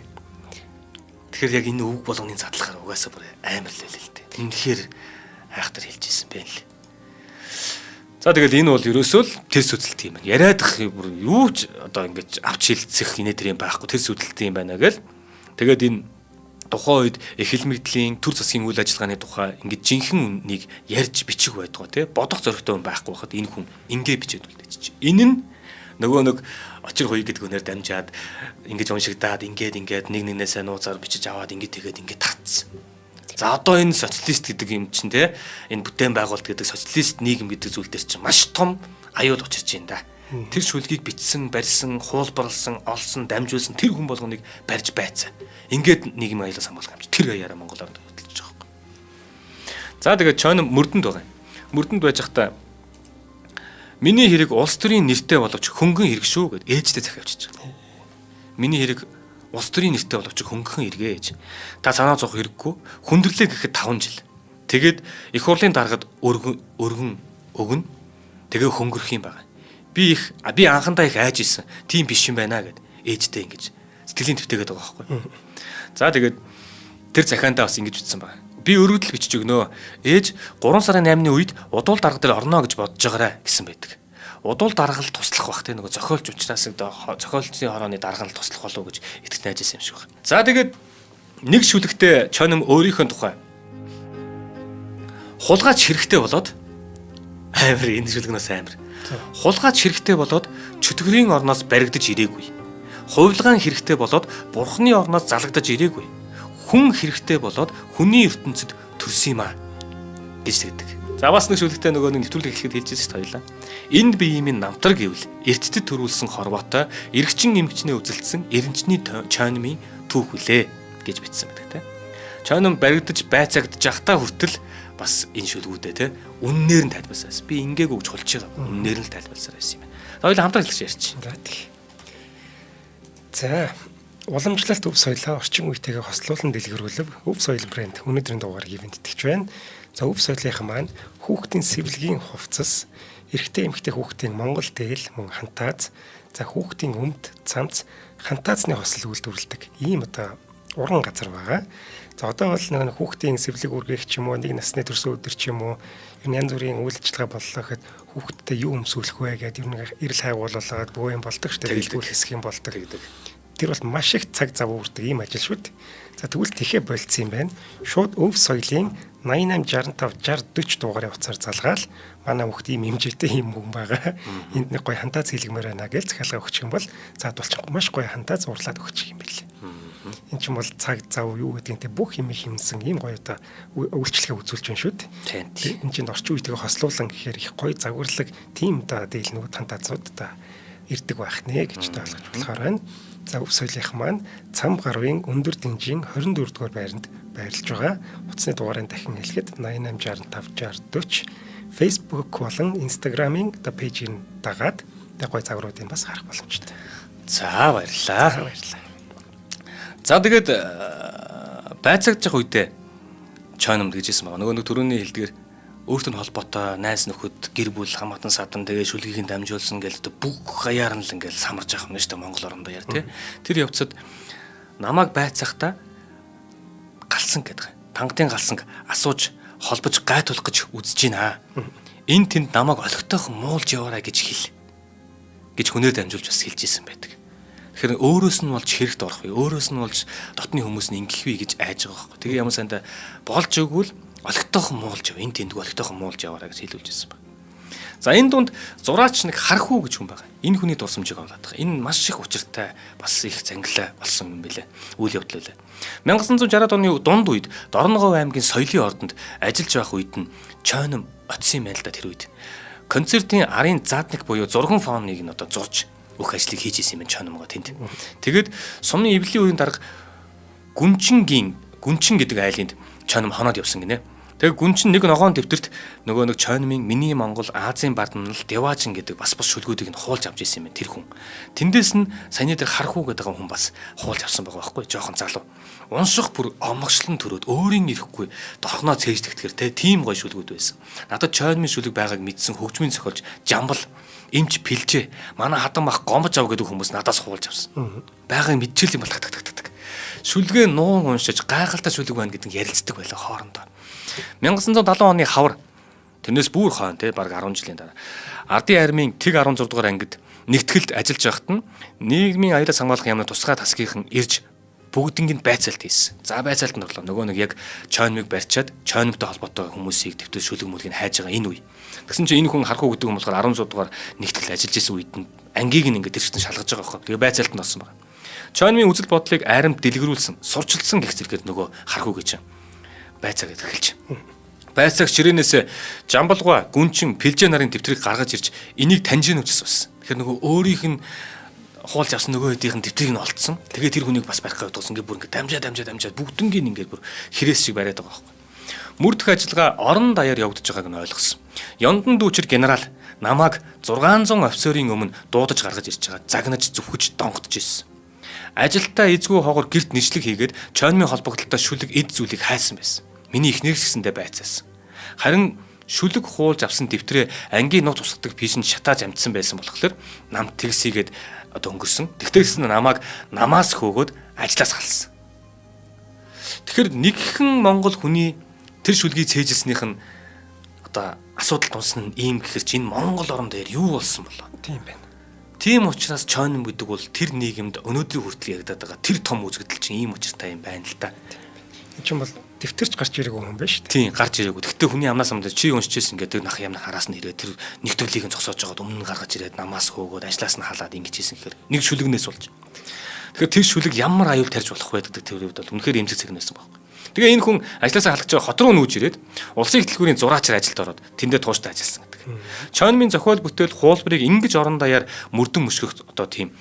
S2: Тэгэхээр яг энэ үг болгоны задлахаар угаасаа бүр амар л л дээ. Үнэхээр айхтар хэлж исэн байх л. За тэгэл энэ бол ерөөсөө л тэр сүдэлт юм байна. Яриадах бүр юу ч одоо ингэж авч хилцэх инээ тэр юм байхгүй тэр сүдэлт юм байна гэл. Тэгээд энэ тухайн үед их хэлмэгдлийн төр засгийн үйл ажиллагааны тухай ингэж жинхэнэ үннийг ярьж бичих байдгаа тий. Бодох зоригтой хүн байхгүй байхад энэ хүн ингэ бичээд үлдээчих. Энэ нь нөгөө нэг очир хуй гэдэг үнээр дамжаад ингэж уншигдаад ингээд ингээд нэг нэгнээсээ нууцаар бичиж аваад ингээд тэгээд ингээд татсан. За одоо энэ социалист гэдэг юм чинь те энэ бүтээн байгуулалт гэдэг социалист нийгэм гэдэг зүйл дээр чинь маш том аюул учирч байна да. Тэр шүлгийг бичсэн, барьсан, хуулбарлсан, олсон, дамжуулсан тэр хүн болгоныг барьж байцаа. Ингээд нийгмийн аюулаас хамгаалах юм чи тэр аяараа Монгол орнд хөдөлж байгаа байхгүй. За тэгээд чойн мөрдөнд байгаа юм. Мөрдөнд байж байхдаа миний хэрэг улс төрийн нэртэй боловч хөнгөн хэрэг шүү гэд ээжтэй захиа авчиж байгаа. Миний хэрэг улс төрийн нэртэй боловч хөнгөн хэрэгээ ээж. Та санаа зовох хэрэггүй. Хүндэрлээ гэхэд 5 жил. Тэгээд их хурлын даргад өргөн өгнө. Тэгээ хөнгөрөх юм байна. Би анхандаа их айж исэн. Тийм биш юм байна гэд ээжтэй ингэж сэтгэлийн твтэйгээд байгаа байхгүй. За тэгээд тэр захиандаа бас ингэж бичсэн байна. Би өргөдөл бичиж өгнө. Ээж 3 сарын 8-ны үед удуул дарга дээр орно гэж бодож байгаарай гэсэн байдаг. Удуул даргал туслах бах те нөгөө зохиолч учраас зохиолчны хорооны даргал туслах болов гэж итгэж найжсэн юм шиг байна. За тэгээд нэг шүлэгтээ чоним өөрийнхөө тухай хулгайч хэрэгтэй болоод амар энэ шүлгнээс амар. Хулгайч хэрэгтэй болоод чөтгөрийн орноос баригдаж ирээгүй. Хувилгаан хэрэгтэй болоод бурхны орноос залгадаж ирээгүй. Хүн хэрэгтэй болоод хүний ертөнцид төрсөн юм аа гэж тэгдэг. За бас нэг шүлэгтээ нөгөө нэг нэвтрүүлэг эхлэхэд хэлж байсан шүү дээ хоёлаа. Энд биеийн намтар гэвэл эртдэд төрүүлсэн хорвоотой эргчин эмгчнээ үзэлдсэн эренчний чойнмын түүх үлээ гэж бичсэн байдаг те. Чойном баригдаж байцаагдаж явахдаа хүртэл бас энэ шүлгүүдээ те үннээр нь тайлбарласан. Би ингээгүй гэж хулж байгаа. Үннээр нь тайлбарласаар байсан юм байна. За хоёлаа хамтран хэлж ярьчих.
S1: За уламжлалт өв соёлоо орчин үетэйгээ хослуулан дэлгэрүүлв. Өв соёл брэнд өнөөдрийн дугаарыг ивэнтгэж байна. За өв соёлынхан маань хүүхдийн сэвлэгийн хувцас, эрэгтэй эмэгтэй хүүхдийн Монгол дээл мөн хантааз, за хүүхдийн өмд, цамц, хантаазны хосол үйлдвэрлэдэг ийм одоо уран газар байгаа. За одоо бол нэг хүүхдийн сэвлэг үргээх ч юм уу, нэг насны төрсөн өдөр ч юм уу, ер нь янз бүрийн үйл ажиллагаа боллоо гэхэд хүүхдтэй юу өмсүүлэх вэ гэдэг ер нь эрэл хайгуулаад бөө юм болдог шүү дээ. Дэлгүүр хэсэг юм болдог. Тэр бол маш их цаг зав үрдэг ийм ажил шүү дээ. За тэгвэл тэхэ болцсон юм байна. Шууд өв соёлын 88 65 60 40 дугаарын утсаар залгаал манай хүүхд ийм хэмжээтэй ийм хүн байгаа. Энд нэг гоё хантааз хийлгэмээр байна гэж захиалга өгчих юм бол за дулчин маш гоё хантааз уурлаад өгчих юм билээ. Энэ чинь бол цаг зав юу гэдгийг те бүх юм хэмнсэн ийм гоё одоо үйлчлэгээ үзүүлж байна шүү дээ. Энэ чинь орчин үетэйгээ хослуулан гэхээр их гоё загварлаг тийм одоо дийлнүүд фантазиуд одоо ирдэг байх нэ гэж ойлгож болохоор байна. За өв соёлынх маань Цам гарвын өндөр дэнжийн 24 дугаар байранд байрлаж байгаа. Утасны дугаарын дахин хэлэхэд 88 65 60 40 Facebook болон Instagram-ын одоо пэйжийг дагаад тэг гой загваруудыг бас харах боломжтой.
S2: За баярлалаа.
S1: Баярлалаа.
S2: За тэгээд байцаагдчих үедээ чойномд гэжсэн байгаа. Нөгөө нэг түрүүний хэлдгээр өөртөө нь холбоотой найз нөхөд, гэр бүл, хамаатан садан тэгээ шүлгийг нь дамжуулсан гэл одоо бүх гаяар нь л ингээл самарж явах юм шүү дээ Монгол орондоо яар тий. Тэр явцад намайг байцаахта галсан гэдэг. Тангадын галсанг асууж холбож гайтуулах гэж үзэж байна. Энэ тэнд намайг олигтойхон муулж яваарай гэж хэл гэж хүнээр дамжуулж бас хэлж исэн байдаг. Тэгэхээр өөрөөс нь болж хэрэгт орох вэ? Өөрөөс нь болж дотны хүмүүс нь ингэх вэ гэж айж байгаа байхгүй. Тэгээ ямар санда болж өгвөл олигтойхон муулж яв. Энэ тэндг олигтойхон муулж яваарай гэж хэлүүлж ирсэн байна. За энэ дунд зураач нэг хархүү гэж хүн байгаа. Энэ хүний дурсамжийг аваад байгаа. Энэ маш их учиртай бас их зангилаа болсон юм билэ. Үйл явдал байлаа. 1960-ад оны дунд үед Дорногов аймгийн соёлын ордонд ажиллаж байх үед нь Чойном очсон юм байна л да тэр үед. Концертын арын заадник буюу зурган фоныг нь одоо зурж өгөх ажлыг хийж исэн юм байна Чойномгоо тэнд. Тэгээд сумын эвлийн үеийн дарга Гүнчингийн Гүнчин гэдэг айлынд Чойном хоноод явсан гинэ. Тэгээ Гүнчин нэг ногоон дэвтэрт нөгөө нэг Чойномын Миний Монгол, Азийн бардамнал, Деважин гэдэг бас бус шүлгүүдийг нь хуулж авч ирсэн юм байна тэр хүн. Тэндээс нь саяны дээр хархүү гэдэг хүн бас хуулж авсан байгаа байхгүй жоохон залуу. Унших бүр омгочлон төрөөд өөрийн ирэхгүй дорхноо цээж тэгтгэр те тийм гоё шүлгүүд байсан. Надад Чойномын шүлэг байгааг мэдсэн хөгжмийн зохиолч Жамбал, эмч Пилжээ, манай хатан мах Гомбож ав гэдэг хүмүүс надаас хуулж авсан. Байгааг мэдчихэл юм бол так так так так. Шүлгээ нуун уншиж гайхалтай шүлэг байна гэдэг нь ярилцдаг байлаа хоорондоо. 1970 оны хавар тэрнээс бүр хойно те баг 10 жилийн дараа Ардын армийн тэг 16 дугаар ангид нэгтгэлд ажиллаж байхад нь нийгмийн аюулаас хамгаалах яамны тусгай тасгийнхан ирж бүгднийг байцаалт хийсэн. За байцаалтанд орлоо. Нөгөө нэг яг Чойнмыг барьчаад Чойномтой холбоотой хүмүүсийг дэвтэр шүлэг мүлгийг хайж байгаа энэ үе. Тэгсэн чинь энэ хүн хархуу гэдэг юм болохоор 16 дугаар нэгтгэл ажиллаж исэн үед нь ангийг нь ингээд тэр чигтэн шалгаж байгаа байхгүй. Тэгээ байцаалтанд орсон байна. Чойнмын үзэл бодлыг аримд дэлгэрүүлсэн, сурчилсан гэх зэрэгээр нөгөө хархуу гэж байцаа гэдээ эхэлж. Байцаагч ширээнээс Жамбалгуа, Гүнчин, Пилжээ нарын дэвтрийг гаргаж ирж энийг таньж гэнэ гэж асуусан. Тэгэхээр нөгөө өөрийнх нь хуулж авсан нөгөө хэдийнх нь дэвтрийг нь олцсон. Тэгээ тэр хүнийг бас барих гэж бодсон. Ингээ бүр ингээ дамжаа бүгднгийн ингээ бүр хэрээс шиг бариад байгаа байхгүй. Мөрдөх ажиллагаа орон даяар явагдаж байгааг нь ойлгосон. Ёндан дүүчэр генерал намайг 600 офицерын өмнө дуудаж гаргаж ирж байгаа. Загнаж зүвхэж донготж ирсэн. Ажилтаа эзгүй хогор гэрт нислэг хийгээд Чойнмын холбогдлолтой шүлэг эд зүйлийг хайсан байсан. Миний эхнэр ч гэсэндээ байцаасан. Харин шүлэг хуулж авсан дэвтрээ ангийн нууц тусгадаг пишэнд шатааж амтсан байсан болохоор намд тэгсийгээд одоо өнгөрсөн. Тэгтээсэн намайг намаас хөөгөөд ажлаас халсан. Тэгэхээр нэгхэн Монгол хүний тэр шүлгийг цээжилснийх нь одоо асуудал тунсан нь ийм гэхэр чинь Монгол орон дээр юу болсон болоо?
S1: Тийм байна.
S2: Тийм учраас Чойном гэдэг бол тэр нийгэмд өнөөдрийн хүртэл ягдаад байгаа тэр том үзэгдэл чинь ийм учиртай юм байна л да.
S1: Энэ чинь бол дэвтэрч гарч ирээгүй хүн байна шүү дээ.
S2: Тийм гарч ирээгүй. Тэгтээ хүний амнаас амдаа чи уншиж ирсэн гэдэг тэр нах юм хараас нь ирээд тэр нэгтгэлийг нь зогсоож байгаад өмнө нь гаргаж ирээд намаас хөөгөөд ажлаас нь халаад ингэж хийсэн гэхээр нэг шүлэгнээс болж. Тэгэхээр тэр шүлэг ямар аюул тарьж болох вэ гэдэг тэр үед бол үнэхээр эмзэг цаг нэсэн байхгүй. Тэгээ энэ хүн ажлаасаа халахж байгаа хот руу нүүж ирээд улсын их дэлгүүрийн зураачаар ажилд ороод тэндээ тууштай ажилласан гэдэг. Чойнмын зохиол бүтээл хуулбарыг ингэж орон даяар мөрдөн мөшгөх одоо тийм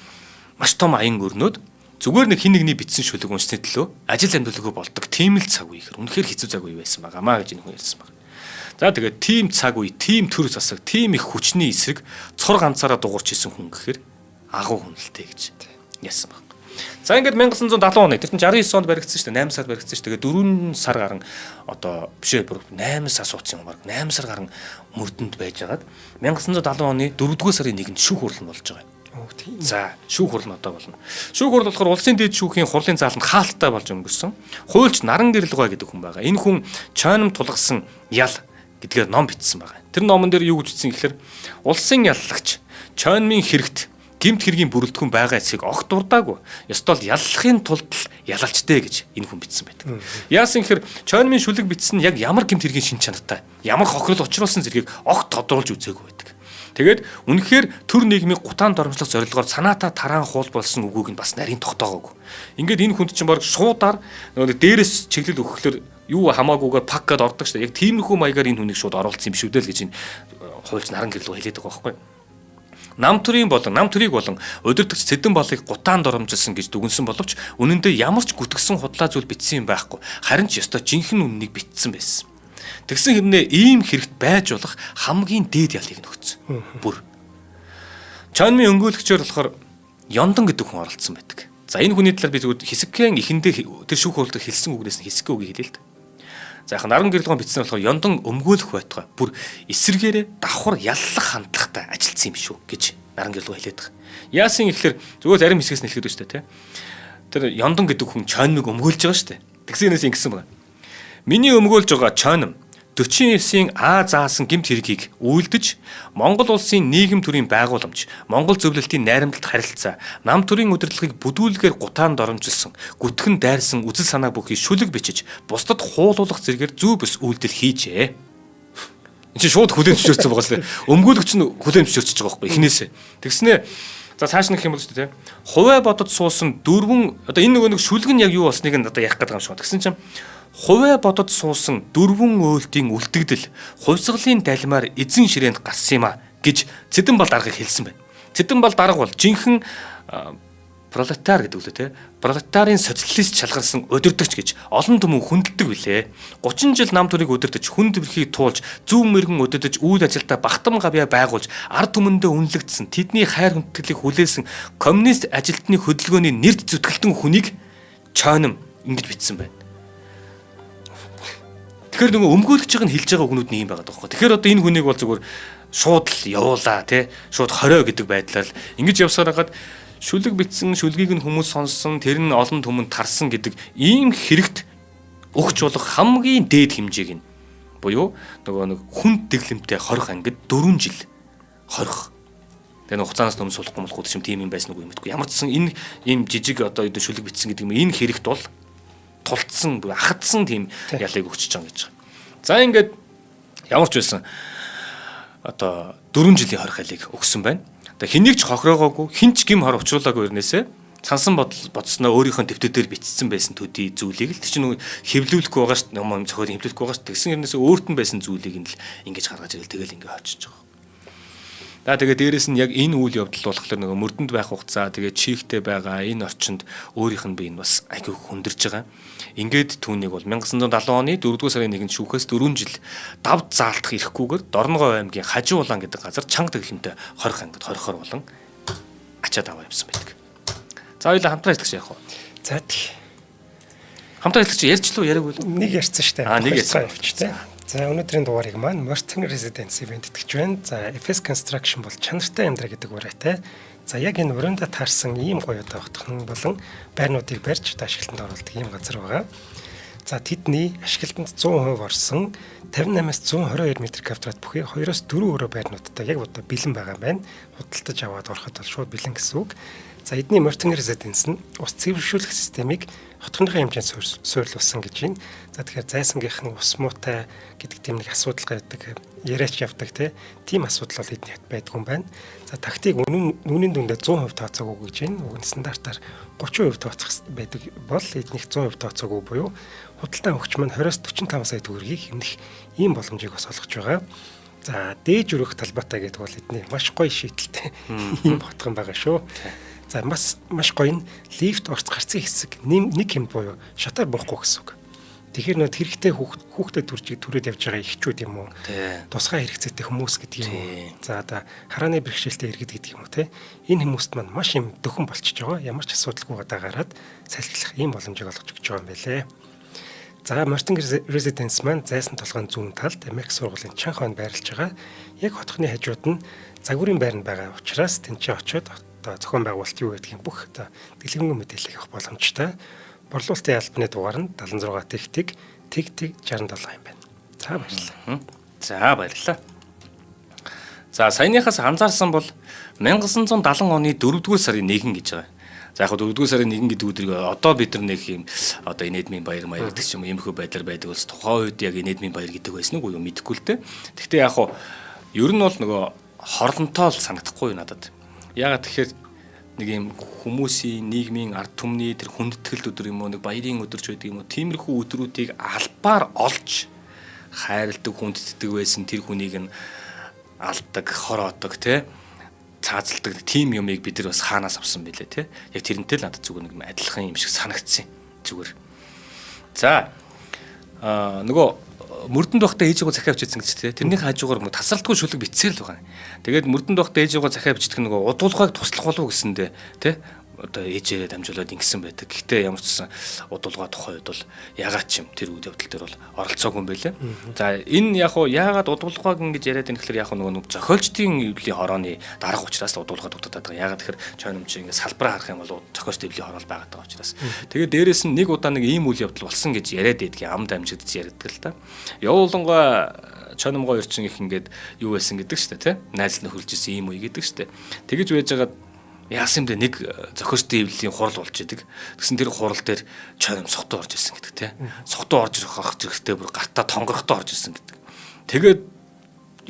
S2: маш том аян өрнөд зүгээр нэг хин нэгний бичсэн шүлэг уншсны төлөө ажил амьдралгүй болдог тийм л цаг үе ихэр үнэхээр хэцүү цаг үе байсан байгаамаа гэж энэ хүн ярьсан байна. За тэгээд тийм цаг үе, тийм төр засаг, тийм их хүчний эсрэг цор ганцаараа дугуурч исэн хүн гэхээр агуу хүн л дээ гэж яасан баг. За ингээд 1970 оны тэр чинь 69 онд баригдсан шүү дээ. 8 сард баригдсан шүү дээ. Тэгээд 4 сар гарan одоо биш ээ бүр 8 сар суудсан юм баг. 8 сар гарan мөрдөнд байжгаад 1970 оны 4-р сарын 1-нд шүүх хурал нь болж байгаа юм. За шүүх хурал нь одоо болно. Шүүх хурал болохоор улсын дээд шүүхийн хурлын зааланд хаалттай болж өнгөрсөн. Хуульч Наран Гэрэлгой гэдэг хүн байгаа. Энэ хүн Чойном тулгасан ял гэдгээр ном бичсэн байгаа. Тэр номон дээр юу гэж бичсэн гэхээр улсын яллагч Чойнмын хэрэгт гэмт хэргийн бүрэлдэхүүн байгаа эсэхийг огт дурдаагүй. Ёстой л яллахын тулд л ялалчтэй гэж энэ хүн бичсэн байдаг. Яасан гэхээр Чойнмын шүлэг бичсэн нь яг ямар гэмт хэргийн шин чанартай, ямар хохирол учруулсан зэргийг огт тодруулж үзээгүй байдаг. Тэгээд үнэхээр төр нийгмийг гутаан доромжлох зорилгоор санаатаа тараан хуул болсон үгүйг нь бас нарийн тогтоогоогүй. Ингээд энэ хүнд чинь баг шуудаар нөгөө дээрээс чиглэл өгөхлөөр юу хамаагүйгээр пак гэд ордог шүү дээ. Яг тиймэрхүү маягаар энэ хүнийг шууд оруулсан юм шүү дээ л гэж энэ хуульч наран гэрлүү хэлээд байгаа байхгүй. Нам төрийн болон нам төрийг болон удирдагч Цэдэн балыг гутаан доромжилсан гэж дүгнсэн боловч үнэн дээр ямар ч гүтгсэн худлаа зүйл бичсэн юм байхгүй. Харин ч ёстой жинхэнэ үннийг бичсэн байсан. Тэгсэн хэрнээ ийм хэрэгт байж болох хамгийн дээд ялыг нөхцсөн. Бүр. Чонмын өнгөөлөгчөөр болохоор Ёндан гэдэг хүн оролцсон байдаг. За энэ хүний талаар би зүгээр хэсэгхэн эхэндээ тэр шүүх хурлд хэлсэн үгнээс нь хэсэгхэн үгийг хэлээ л дээ. За яг наран гэрлэгэн бичсэн болохоор Ёндан өмгөөлөх байтугай бүр эсэргээрээ давхар яллах хандлагатай ажилласан юм шүү гэж наран гэрлэгэн хэлээд байгаа. Яасан ихлээр зүгээр зарим хэсгээс нь хэлэхэд байна шүү дээ, тэ. Тэр Ёндан гэдэг хүн Чонмыг өмгөөлж байгаа шүү дээ. Тэгсэн юмээс ингэсэн байна. Миний өмгөөлж байгаа Чонм 49-ийн А заасан гэмт хэргийг үйлдэж Монгол улсын нийгэм төрийн байгууламж, Монгол зөвлөлтийн найрамдалт харилцаа, нам төрийн удирдлагыг бүдүүлгээр гутаан доромжилсон, гүтгэн дайрсан үзэл санаа бүхий шүлэг бичиж, бусдад хуулуулах зэрэгээр зүй бүс үйлдэл хийжээ. Энд чинь шууд хүлээн зөвшөөрсөн байгаа л дээ. Өмгөөлөгч нь хүлээн зөвшөөрч байгаа байхгүй эхнээсээ. Тэгснээ за цааш нь гэх юм бол шүү дээ. Хувиа бодод суусан дөрвөн одоо энэ нөгөө нэг шүлэг нь яг юу болсныг нь одоо ярих гэдэг юм шиг. Тэгсэн чинь хувиа бодод суусан дөрвөн өөлтийн үлдэгдэл хувьсгалын далимаар эзэн ширээнд гарсан юм а гэж Цэдэн бал даргаыг хэлсэн байна. Цэдэн бал дарга бол жинхэнэ пролетар гэдэг үлээ те. Пролетарын социалист шалгарсан удирдагч гэж олон түмэн хүндэлдэг билээ. 30 жил нам төрийг удирдах, хүнд бэрхийг туулж, зөв мэрэгэн удирдах, үйл ажилдаа багтам гавьяа байгуулж, ард түмэндээ үнэлэгдсэн, тэдний хайр хүндэтгэлийг хүлээсэн коммунист ажилтны хөдөлгөөний нэрд зүтгэлтэн хүнийг Чонм ингэж бичсэн байна. Тэгэхээр нөгөө өмгөөлөгчийн хэлж байгаа үгнүүд нь юм байгаа байхгүй. Тэгэхээр одоо энэ хүнийг бол зүгээр шууд л явуулаа тий. Шууд 20 гэдэг байдлаар л ингэж явсаар хагаад шүлэг битсэн, шүлгийг нь хүмүүс сонссон, тэр нь олон түмэнд тарсан гэдэг ийм хэрэгт өгч болох хамгийн дээд хэмжээг нь буюу нөгөө нэг хүнд дэглэмтэй хорих ангид 4 жил хорих. Тэгээ нэг хугацаанаас өмнө сулахгүй молохгүй юм тийм юм байсан уу мэдэхгүй. Ямар ч сан энэ ийм жижиг одоо шүлэг битсэн гэдэг юм энэ хэрэгт бол тулцсан, ахадсан тийм ялыг өгчөж байгаа гэж байгаа. За ингээд ямар ч байсан одоо 4 жилийн хорих ялыг өгсөн байна. Одоо хэнийг ч хохироогоогүй, хэн ч гим хор учруулаагүй ирнээсээ цансан бодсноо өөрийнхөө дэвтэр дээр бичсэн байсан төдий зүйлийг л тэр чинь нөгөө хэвлүүлэхгүй байгаа шүү дээ. Ном зохиол хэвлүүлэхгүй байгаа шүү. Тэгсэн хэрнээсээ өөрт нь байсан зүйлийг нь л ингэж гаргаж ирэл тэгэл ингэ очиж байгаа. За тэгээ дээрэс нь яг энэ үйл явдал болохоор нөгөө мөрдөнд байх хугацаа тэгээ чийхтэй байгаа энэ орчинд өөрийнх нь бие нь бас айгүй хүндэрж байгаа. Ингээд түүнийг бол 1970 оны 4-р сарын 1-нд шүүхээс 4 жил давд заалтах эрхгүйгээр Дорногов аймгийн Хажуу улаан гэдэг газар чанга тэглэмтэй хорих ангид хорихоор болон ачаад аваа явсан байдаг. За хоёулаа хамтран ажиллагч яах вэ?
S1: За тий.
S2: Хамтран ажиллагч ярьчлаа яриаг үл.
S1: Нэг ярьсан шүү дээ.
S2: Аа нэг ярьсан
S1: явчих тий. За өнөөдрийн дугаарыг маань Morton Residence бэлтгэж байна. За FS Construction бол чанартай амьдрал гэдэг ураатай. За яг энэ уранда таарсан ийм гоё одоо хотхон болон байрнуудыг барьж одоо ашиглалтанд оруулдаг ийм газар байгаа. За тэдний ашиглалтанд 100% орсон 58-аас 122 м квадрат бүхий 2-оос 4 өрөө байрнуудтай яг одоо бэлэн байгаа юм байна. Худалдаж аваад ороход бол шууд бэлэн гэсэн үг. За эдний Morton Residence нь ус цэвэршүүлэх системийг хотхоныхоо хэмжээнд суйрлуулсан гэж байна. За тэгэхээр зайсангийнхан ус муутай гэдэг тийм нэг асуудал гардаг, яриач явдаг тийм асуудал бол эдний байдгүй юм байна. За тактик үнийн дүндээ 100% тооцоогүй гэж байна. Уг нь стандартаар 30% тооцох байдаг бол эднийх 100% тооцоогүй буюу худалдаа өгч маань 20-45 сая төгрөгийг хэмнэх ийм боломжийг бас олгож байгаа. За дээж өрөх талбайтай гэдэг бол эдний маш гоё шийдэлтэй ийм хотхон байгаа шүү. За бас маш гоё нь лифт орц гарцын хэсэг нэг хэм буюу шатаар буухгүй гэсэн үг. Тэгэхээр нөө хэрэгтэй хүүхдэд түрээд явж байгаа эхчүүд юм уу? Тусгай хэрэгцээтэй хүмүүс гэдэг юм уу? За одоо харааны бэрхшээлтэй иргэд гэдэг юм уу те? Энэ хүмүүст маань маш юм дөхөн болчихж байгаа. Ямар ч асуудалгүй гадаа гараад салхилах ийм боломжийг олгож өгч байгаа юм байлээ. За Morton Residence маань зайсан толгойн зүүн талд Америк сургуулийн чанх хойно байрлаж байгаа. Яг хотхны хажууд нь загварын байранд байгаа учраас тэнцээ очиод одоо зохион байгуулалт юу гэдгийг бүх одоо дэлгэрэнгүй мэдээлэл авах боломжтой. Борлуулалтын албаны дугаар нь 76 тэг тэг тэг тэг 67 юм байна. За баярлалаа.
S2: За баярлалаа. За саяныхаас анзаарсан бол 1970 оны 4-р сарын 1 гэж байгаа. За яг 4-р сарын 1 гэдэг өдрийг одоо бид нар нэг юм одоо инээдмийн баяр маяр гэдэг ч юм уу иймэрхүү байдлаар байдаг бас тухайн үед яг инээдмийн баяр гэдэг байсан уу юу мэдэхгүй л дээ. Гэхдээ яг хуу ер нь бол нөгөө хорлонтой л санагдахгүй юу надад. Яагаад тэгэхээр нэг юм хүмүүсийн нийгмийн ард түмний тэр хүндэтгэл өдөр юм уу, нэг баярын өдөр ч байдаг юм уу, тиймэрхүү өдрүүдийг албаар олж хайрладаг, хүндэтдэг байсан тэр хүнийг нь алдаг, хороодог, те, цаазалдаг тийм юмыг бид нар бас хаанаас авсан бэлээ, те. Яг тэрнтэй л надад зүгээр нэг юм адилхан юм шиг санагдсан зүгээр. За нөгөө мөрдөнд байхдаа ээжийгөө захиа бичсэн гэж те. Тэрнийх хажуугаар тасралтгүй шүлэг бичсээр л байгаа. Тэгээд мөрдөнд байхдаа ээжийгөө захиа бичдэг нөгөө удуулгайг туслах болов гэсэндээ те, одоо ээжээрээ дамжуулаад ингэсэн байдаг. Гэхдээ ямар ч гэсэн удуулгай тухай үед бол ягаад ч юм тэр үйл явдал дээр бол оролцоогүй юм байлээ. За энэ яг уу яагаад удуулгайг ингэж яриад байна гэхээр яг нөгөө нэг зохиолчдын эвлийн хорооны дарга учраас удуулгай дутагдаад байгаа. Яагаад тэгэхээр чойномч ингэ салбараа харах юм бол зохиолчд эвлийн хороол байгаад байгаа учраас. Тэгээд дээрэс нь нэг удаа нэг ийм үйл явдал болсон гэж яриад байдгийг амд амжигдж ярьдаг л та. Явуулангай Чойномгой хоёр чинь их ингээд юу байсан гэдэг штэ тий. Найз нөхөрлж исэн ийм үе гэдэг штэ. Тэгэж байжгаад яасан юм бэ, нэг зохиолчдын эвлэлийн хурал болж идэг. Тэгсэн тэр хурал дээр Чойном согтуу орж ирсэн гэдэг тий. Согтуу орж ирэх хэрэгтэй бүр гартаа тонгорхтой орж ирсэн гэдэг. Тэгээд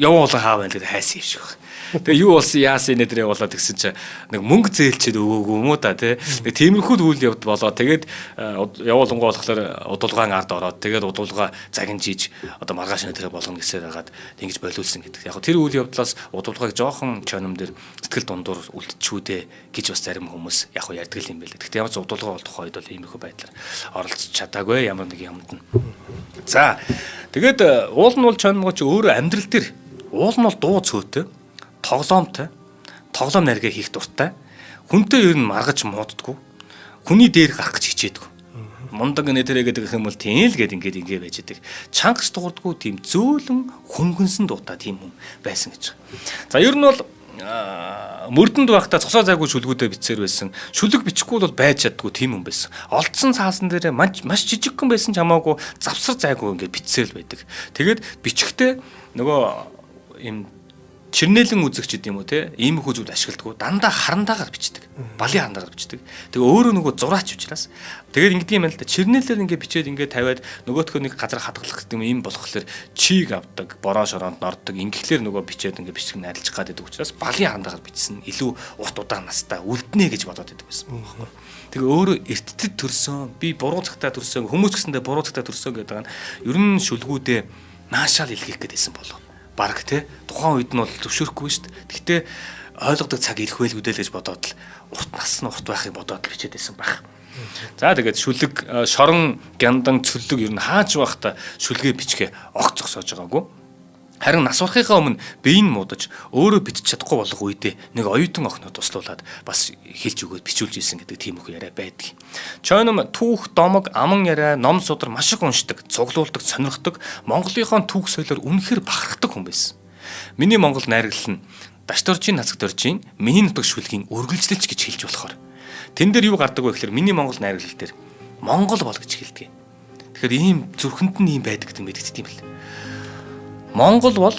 S2: явуулан хаа байна гэдэг хайсан юм шиг байна. Тэгээ юу болсон яасан нэ тэрэ болоод тэгсэн чинь нэг мөнгө зээлчээд өгөөгүй юм уу та тий. Нэг тиймэрхүү үйл явдал болоо. Тэгээд явуулангуй болохоор удуулгаан ард ороод тэгээд удуулгаа загинж хийж одоо маргааш нэ тэрэ болгоно гэсээр хагаад ингэж болиулсан гэдэг. Яг тэр үйл явдлаас удуулгааг жоохон чоном дээр сэтгэл дундуур үлдчихүүдээ гэж бас зарим хүмүүс яг ярьдаг юм байлээ. Гэхдээ ямар ч удуулгаа бол тухайн үед бол иймэрхүү байдлаар оролцож чадаагүй ямар нэг юмд нь. За тэгээд уул нь бол чономгоо чи өөрөө амьдрал дээр уул нь бол дуу цөөтэй, тоглоомтой, тоглоом наргээ хийх дуртай. Хүнтэй ер нь маргаж мууддаггүй. Хүний дээр гарах гэж хичээдэг. Мундаг нэ тэрэ гэдэг юм бол тийм л гээд ингээд ингээ байж идэг. Чангаш дуурдаггүй тийм зөөлөн хөнгөнсөн дуутай тийм хүн байсан гэж. За ер нь бол мөрдөнд байхдаа цосоо зайгүй шүлгүүдээ бичсээр байсан. Шүлэг бичихгүй бол байж чаддгүй тийм хүн байсан. Олдсон цаасан дээрээ маш жижигхэн байсан ч хамаагүй завсар зайгүй ингээд бичсээр л байдаг. Тэгээд бичихтэй нөгөө юм чирнэлэн үзэгч гэдэг юм уу те, иймэрхүү зүйл ашигладаг. Дандаа харандаагаар бичдэг. Балын харандаагаар бичдэг. Тэгээ өөрөө нөгөө зураач учраас тэгээд ингэдэг юм байна л да. Чирнэлээр ингээ бичээд ингээ тавиад нөгөөтгөө нэг газар хадгалах гэдэг юм ийм болохоор чиг авдаг, бороо шороонд нордог. Ингэхлээр нөгөө бичээд ингээ бичих нь арилжих гад гэдэг учраас балын харандаагаар бичсэн илүү урт удаан настай үлднэ гэж бодоод байдаг байсан байхгүй. Тэгээ өөрөө эрттэд төрсөн, би буруу цагтаа төрсөн, хүмүүс гэсэндээ буруу цагтаа төрсөн гэдэг нь ер нь шүлгүүдээ наашаал илгээх гэдээсэн болов. Бараг те тухайн үед нь бол зөвшөөрөхгүй шүү дээ. Гэхдээ ойлгодог цаг ирэх байлгүй дээ л гэж бодоод л урт нас нь урт байхыг бодоод л бичээд байсан байх. За тэгээд шүлэг, шорон, гяндан, цөллөг ер нь хаач байхдаа шүлгээ бичгээ огт зогсоож байгаагүй. Харин нас барахынхаа өмнө бие нь муудаж өөрөө бичиж чадахгүй болох үедээ нэг оюутан охиноо туслуулад бас хэлж өгөөд бичүүлж исэн гэдэг тийм их яриа байдаг. Чойном түүх, домог, аман яриа, ном судар маш их уншдаг, цуглуулдаг, сонирхдог, Монголынхон түүх соёлоор үнэхэр бахархдаг хүн байсан. Миний Монгол найрагл нь Дашдоржийн Нацагдоржийн миний нутаг шүлгийн үргэлжлэлч гэж хэлж болохоор. Тэн дээр юу гардаг вэ гэхээр миний Монгол найраглал дээр Монгол бол гэж хэлдэг. Тэгэхээр ийм зүрхэнд нь ийм байдаг гэдэг мэдэгддэг юм бэл. Монгол бол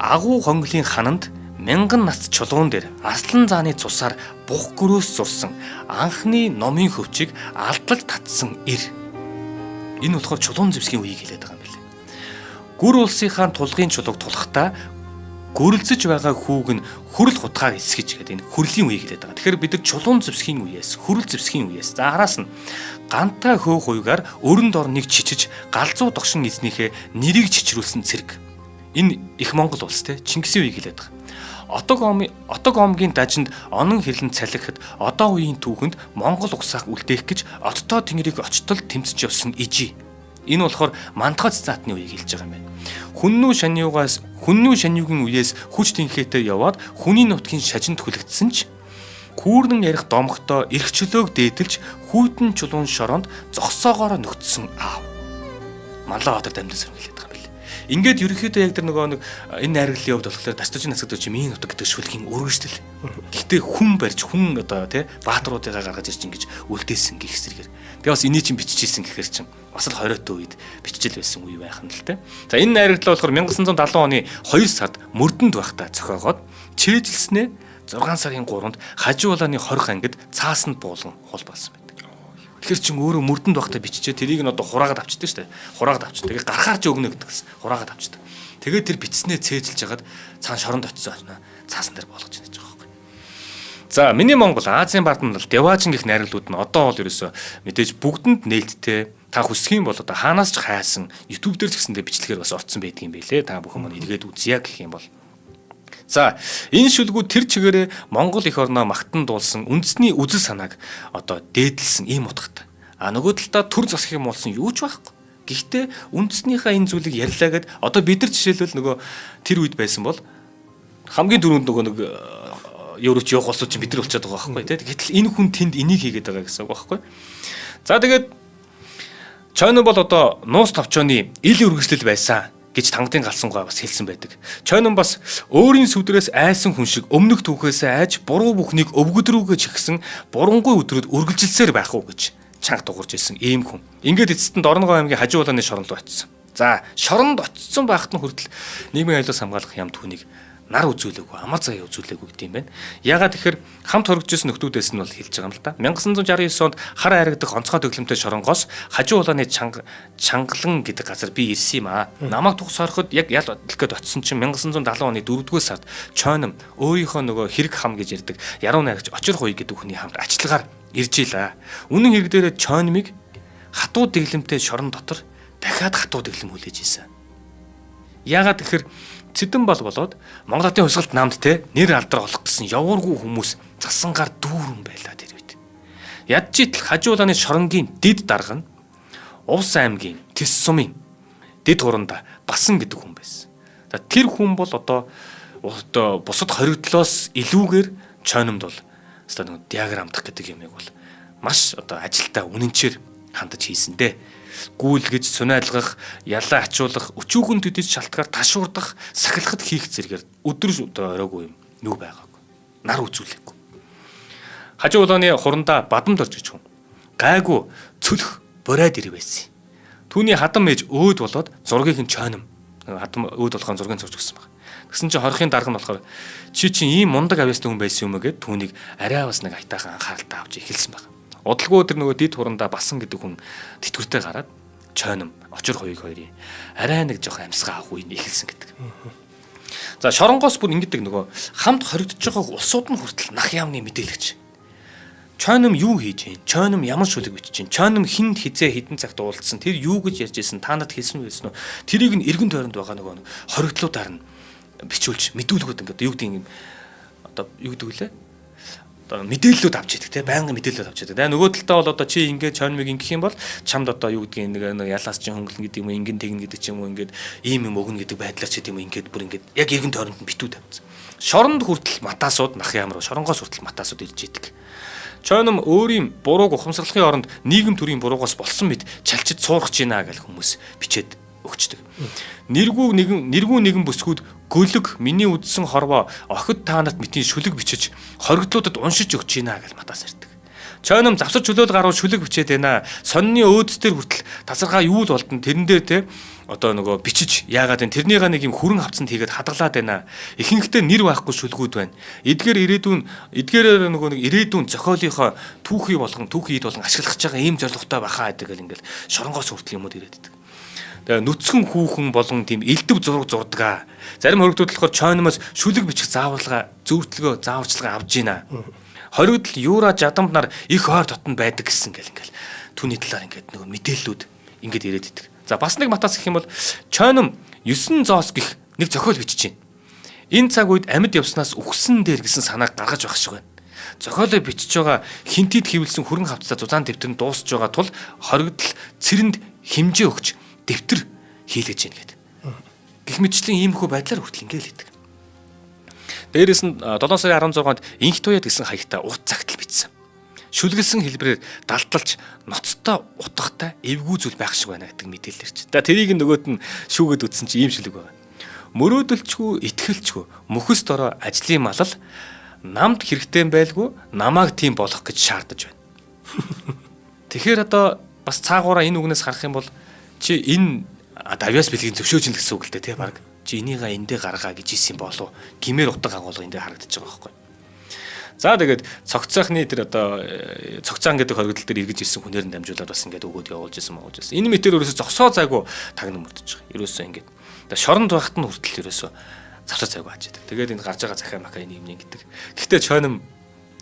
S2: агуу хонглын хананд мянган нац чулуун дээр арслан зааны цусаар бух гөрөөс зурсан анхны номын хөвчийг алдлаж татсан эр. Энэ болохоор чулуун зэвсгийн үеийг хэлээд байгаа юм билээ. Гүр улсынхаа тулгын чулууг тулахдаа гөрөлзөж байгаа хүүг нь хөрөл хутгаар эсгэж гэдэг энэ хөрлийн үеийг хэлээд байгаа. Тэгэхээр бид нар чулуун зэвсгийн үеэс, хөрөл зэвсгийн үеэс за араас нь гантай хөөх уйгаар өрөнд орныг чичиж галзуу догшин эзнийхээ нэрийг чичрүүлсэн цэрэг. Энэ их Монгол улс те Чингисийн үеийг хэлээд байгаа. Отог омгийн дажинд онон хэрлэн цалихад одоо үеийн түүхэнд Монгол угсаах үлдээх гэж оттоо тэнгэрийг очтол тэмцэж явсан ижи. Энэ болохоор мантгай цэцэн үеийг хэлж байгаа юм байна. Хүннүү шаньюгийн үеэс хүч тэнхээтэй яваад хүний нутгийн шажинд хүлэгдсэн ч хүүрнэн ярих домогтой эрх чөлөөг дээдэлж хүйтэн чулуун шороонд зогсоогоороо нөхцсөн аав. Манлайбаатар дамжсан сөрөг хэлээд байгаа юм билээ. Ингээд ерөнхийдөө яг тэр нөгөө нэг энэ найрагдлын хувьд болохоор Дашдоржийн Нацагдоржийн миний нутаг гэдэг шүлгийн үргэлжлэл. Гэхдээ хүн барьж хүн одоо тий бааtruудыгаа гаргаж ирж ингэж үлдээсэн гих зэрэгээр. Тэгээ бас эний чинь биччихсэн гэхэр чинь бас л 20-т үед биччихэл байсан үе байх нь л тий. За энэ найрагдлал болохоор 1970 оны 2 сард мөрдөнд байхдаа зохиогоод чэйжилснээ 6 сарын 3-нд Хажуулааны 20 ангид цаасанд буулган хулбаасан байдаг. Тэгэхээр чин өөрөө мөрдөнд байхдаа биччихээ тэрийг нь одоо хураагаад авчдаг шүү дээ. Хураагаад авчдаг. Тэгээ гарахаар ч өгнө гэдэг гэсэн. Хураагаад авчдаг. Тэгээд тэр бичснээ цээжилж хагаад цаана шоронд очисон. Цаасан дээр болгож ийнэж байгаа байхгүй. За миний Монгол Азийн бардам бол Деважин гэх найруулгууд нь одоо бол ерөөсөө мэдээж бүгдэнд нээлттэй. Та хүсэх юм бол одоо хаанаас ч хайсан YouTube дээр ч гэсэндээ бичлэгээр бас орцсон байдаг юм билэ. Та бүхэн маань эргээд үзье гэх юм бол. За энэ шүлгүүд тэр чигээрээ Монгол эх орноо магтан дуулсан үндэсний үзэл санааг одоо дээдлсэн ийм утгатай. А нөгөө талдаа төр засах юм болсон юу ч байхгүй. Гэхдээ үндэснийхээ энэ зүйлийг ярьлаа гэд одоо бид нар жишээлбэл нөгөө тэр үед байсан бол хамгийн түрүүнд нөгөө нэг евроч явах улсууд чинь бид нар болчиход байгаа байхгүй тий. Гэтэл энэ хүн тэнд энийг хийгээд байгаа гэсэн үг байхгүй. За тэгээд Чойно бол одоо нуус товчооны ил өргөжлөл байсан гэж тангадын галсангуй бас хэлсэн байдаг. Чойнон бас өөрийн сүдрээс айсан хүн шиг өмнөх түүхээсээ айж буруу бүхнийг өвгөд рүүгээ чихсэн бурангуй өдрүүд үргэлжилсээр байх уу гэж чанга дуурж ирсэн ийм хүн. Ингээд эцэст нь Дорногов аймгийн Хажуу улааны шоронд руу очисон. За шоронд очисон байхад нь хүртэл нийгмийн аюулаас хамгаалах яам түүнийг нар үзүүлээгүй, амар заяа үзүүлээгүй гэдэг юм байна. Яагаад тэгэхээр хамт хоригдож нөхдүүдээс нь бол хэлж байгаа юм л да. 1969 онд хар айрагдах онцгой төгөлмтэй шоронгоос Хажуу улааны чангалан гэдэг газар би ирсэн юм аа. Намайг тухс ороход яг ял дэлгэд очисон чинь 1970 оны 4-р сард Чойном өөрийнхөө нөгөө хэрэг хам гэж ярьдаг яруу найрагч Очир хуй гэдэг хүний хамт ажиллагаар ирж илаа. Үнэн хэрэг дээрээ Чойномыг хатуу дэглэмтэй шорон дотор дахиад хатуу дэглэм хүлээж исэн. Яагаад тэгэхээр Цэдэн бол болоод Монгол хотын хувьсгалт намд те нэр алдар олох гэсэн явуургүй хүмүүс засангаар дүүрэн байлаа тэр үед. Ядч итл Хажуу улааны шоронгийн дэд дарга нь Увс аймгийн Тэс сумын дэд хуранда Басан гэдэг хүн байсан. За тэр хүн бол одоо бусад хоригдлоос илүүгээр Чойномд бол өстой нэг диаграмдах гэдэг юмыг бол маш одоо ажилтаа үнэнчээр хандаж хийсэн дээ. Гүйлгэж, суниалгах, ялаа ачуулах, өчүүхэн төдийч шалтгаар ташуурдах, сахилахад хийх зэрэгээр өдөр одоо оройгүй юм юу байгаагүй. Нар үзүүлээгүй. Хажуу улааны хурандаа бадамд орж иж хүн. Гайгүй цөлх борайд ирв байсан. Түүний хадам ээж өөд болоод зургийг нь Чойном. Хадам өөд болохын зургийг зурж өгсөн баг. Тэгсэн чинь хорхын дарга нь болохоор чи чинь ийм мундаг авьяастай хүн байсан юм уу гэд түүнийг арай бас нэг аятайхан анхааралтай авч эхэлсэн баг. Удалгүй тэр нөгөө дид хурандаа Басан гэдэг хүн тэтгэвртэй гараад Чойном, Очир хуйг хоёрын арай нэг жоох амьсгаа авах үе эхэлсэн гэдэг. За шоронгоос бүр ингэдэг нөгөө хамт хоригдож байгаа улсууд нь хүртэл нах яамны мэдээлэгч. Чойном юу хийж гин? Чойном ямар шүлэг бичиж гин? Чойном хинд хизээ хідэн цагт уулзсан? Тэр юу гэж ярьж исэн? Та нарт хэлсэн үү хэлсэн үү? Тэрийг нь эргэн тойронд байгаа нөгөө хоригдлуудаар нь бичүүлж мэдүүлгүүд ингээд юу гэдэг юм одоо юу гэдэг вүлээ? Одоо мэдээллүүд авч идэг те байнгын мэдээллүүд авч идэг. Тэгээ нөгөө талдаа бол одоо чи ингээд Чойномыг ингэх юм бол чамд одоо юу гэдгийг нэг ялаас чинь хөнгөлнө гэдэг юм уу, ингэн тэгнэ гэдэг ч юм уу, ингээд ийм юм өгнө гэдэг байдлаар ч гэдэг юм уу, ингээд бүр ингээд яг эргэн тойронд нь битүү тавьсан. Шоронд хүртэл матаасууд нах ямар шоронгоос хүртэл матаасууд ирж идэг. Чойном өөрийн бурууг ухамсарлахын оронд нийгэм төрийн буруугаас болсон мэт чалчид суурах гинэ гэл хүмүүс бичээд өгчдөг. Нэргүй нэгэн бүсгүүд гөлөг миний үдсэн хорвоо охид та нарт мэтийн шүлэг бичиж хоригдлуудад уншиж өгч гинэ гэл матаас ирдэг. Чойном завсар чөлөөл гаруй шүлэг бичээд байна. Сонины өөдс дээр хүртэл тасархаа юу л болдон тэрэн дээр те одоо нөгөө бичиж яагаад энэ тэрнийга нэг юм хүрэн хавцанд хийгээд хадгалаад байна. Ихэнхдээ нэр байхгүй шүлгүүд байна. Эдгээр ирээдүйн эдгээрээр нөгөө нэг ирээдүйн зохиолынхоо түүхий болгон түүхий ид болгон ашиглах гэж байгаа ийм зорилготой бахаа гэдэг л ингээл шоронгоос хүртэл юмуд ирээд идэг. Тэгээ нүцгэн хүүхэн болон тийм элдв зураг зурдаг. Зарим хоригдууд болохоор Чойномоос шүлэг бичих зааварлага, зөвтөлгөө, зааварчилгаа авж гинэ. Хоригдл Юра жадамд нар их ойр дотн байдаг гэсэн гэл ингээл түүний талаар ингээд нөгөө мэдээллүүд ингээд ирээд идэг. За бас нэг матаас гэх юм бол Чойном 9 зоос гих нэг зохиол бичиж байна. Энэ цаг үед амьд явснаас үхсэн дээр гэсэн санааг гаргаж байх шиг байна. Зохиолоо бичиж байгаа хинтид хэвлсэн хүрэн хавцаа зузаан дэвтэр нь дуусж байгаа тул хоригдл цэрэнд хэмжээ өгч дэвтэр хийлгэж гин гэдэг. Гэх мэтчлэн иймэрхүү байдлаар хүртэл ингээл идэг. Дээрээс нь 7 сарын 16-нд Инх туяад гэсэн хаягтай урт цагтл бичсэн. Шүлгэлсэн хэлбэрээр далталж ноцтой утгатай эвгүй зүйл байх шиг байна гэдэг мэдээлэл ирж. За тэрийг нөгөөт нь шүүгээд үтсэн чи ийм шүлэг байгаа. Мөрөөдөлчгүй, итгэлчгүй, мөхөс дорой ажлын малал намд хэрэгтэй байлгүй намайг тийм болох гэж шаардаж байна. Тэгэхээр одоо бас цаагаараа энэ үгнээс харах юм бол чи энэ давьяас бэлгийн зөвшөөж ин гэсэн үг л дээ тий баг. Чи энийгээ эндээ гаргаа гэж ийсэн болов гимээр утга агуулга эндээ харагдаж байгаа байхгүй. За тэгээд цогцоохны тэр одоо цогцоон гэдэг хоригдол дээр эргэж ирсэн хүнээр нь дамжуулаад бас ингээд өгөөд явуулж исэн моолж исэн. Энэ мэтэр ерөөсө зогсоо зайгүй тагнан мөрдөж байгаа. Ерөөсөө ингээд. Тэгээд шоронд байхад нь хүртэл ерөөсөө завсаа зайгүй хаж идэг. Тэгээд энэ гарч байгаа захиа мака энэ юм гэдэг. Гэхдээ чойном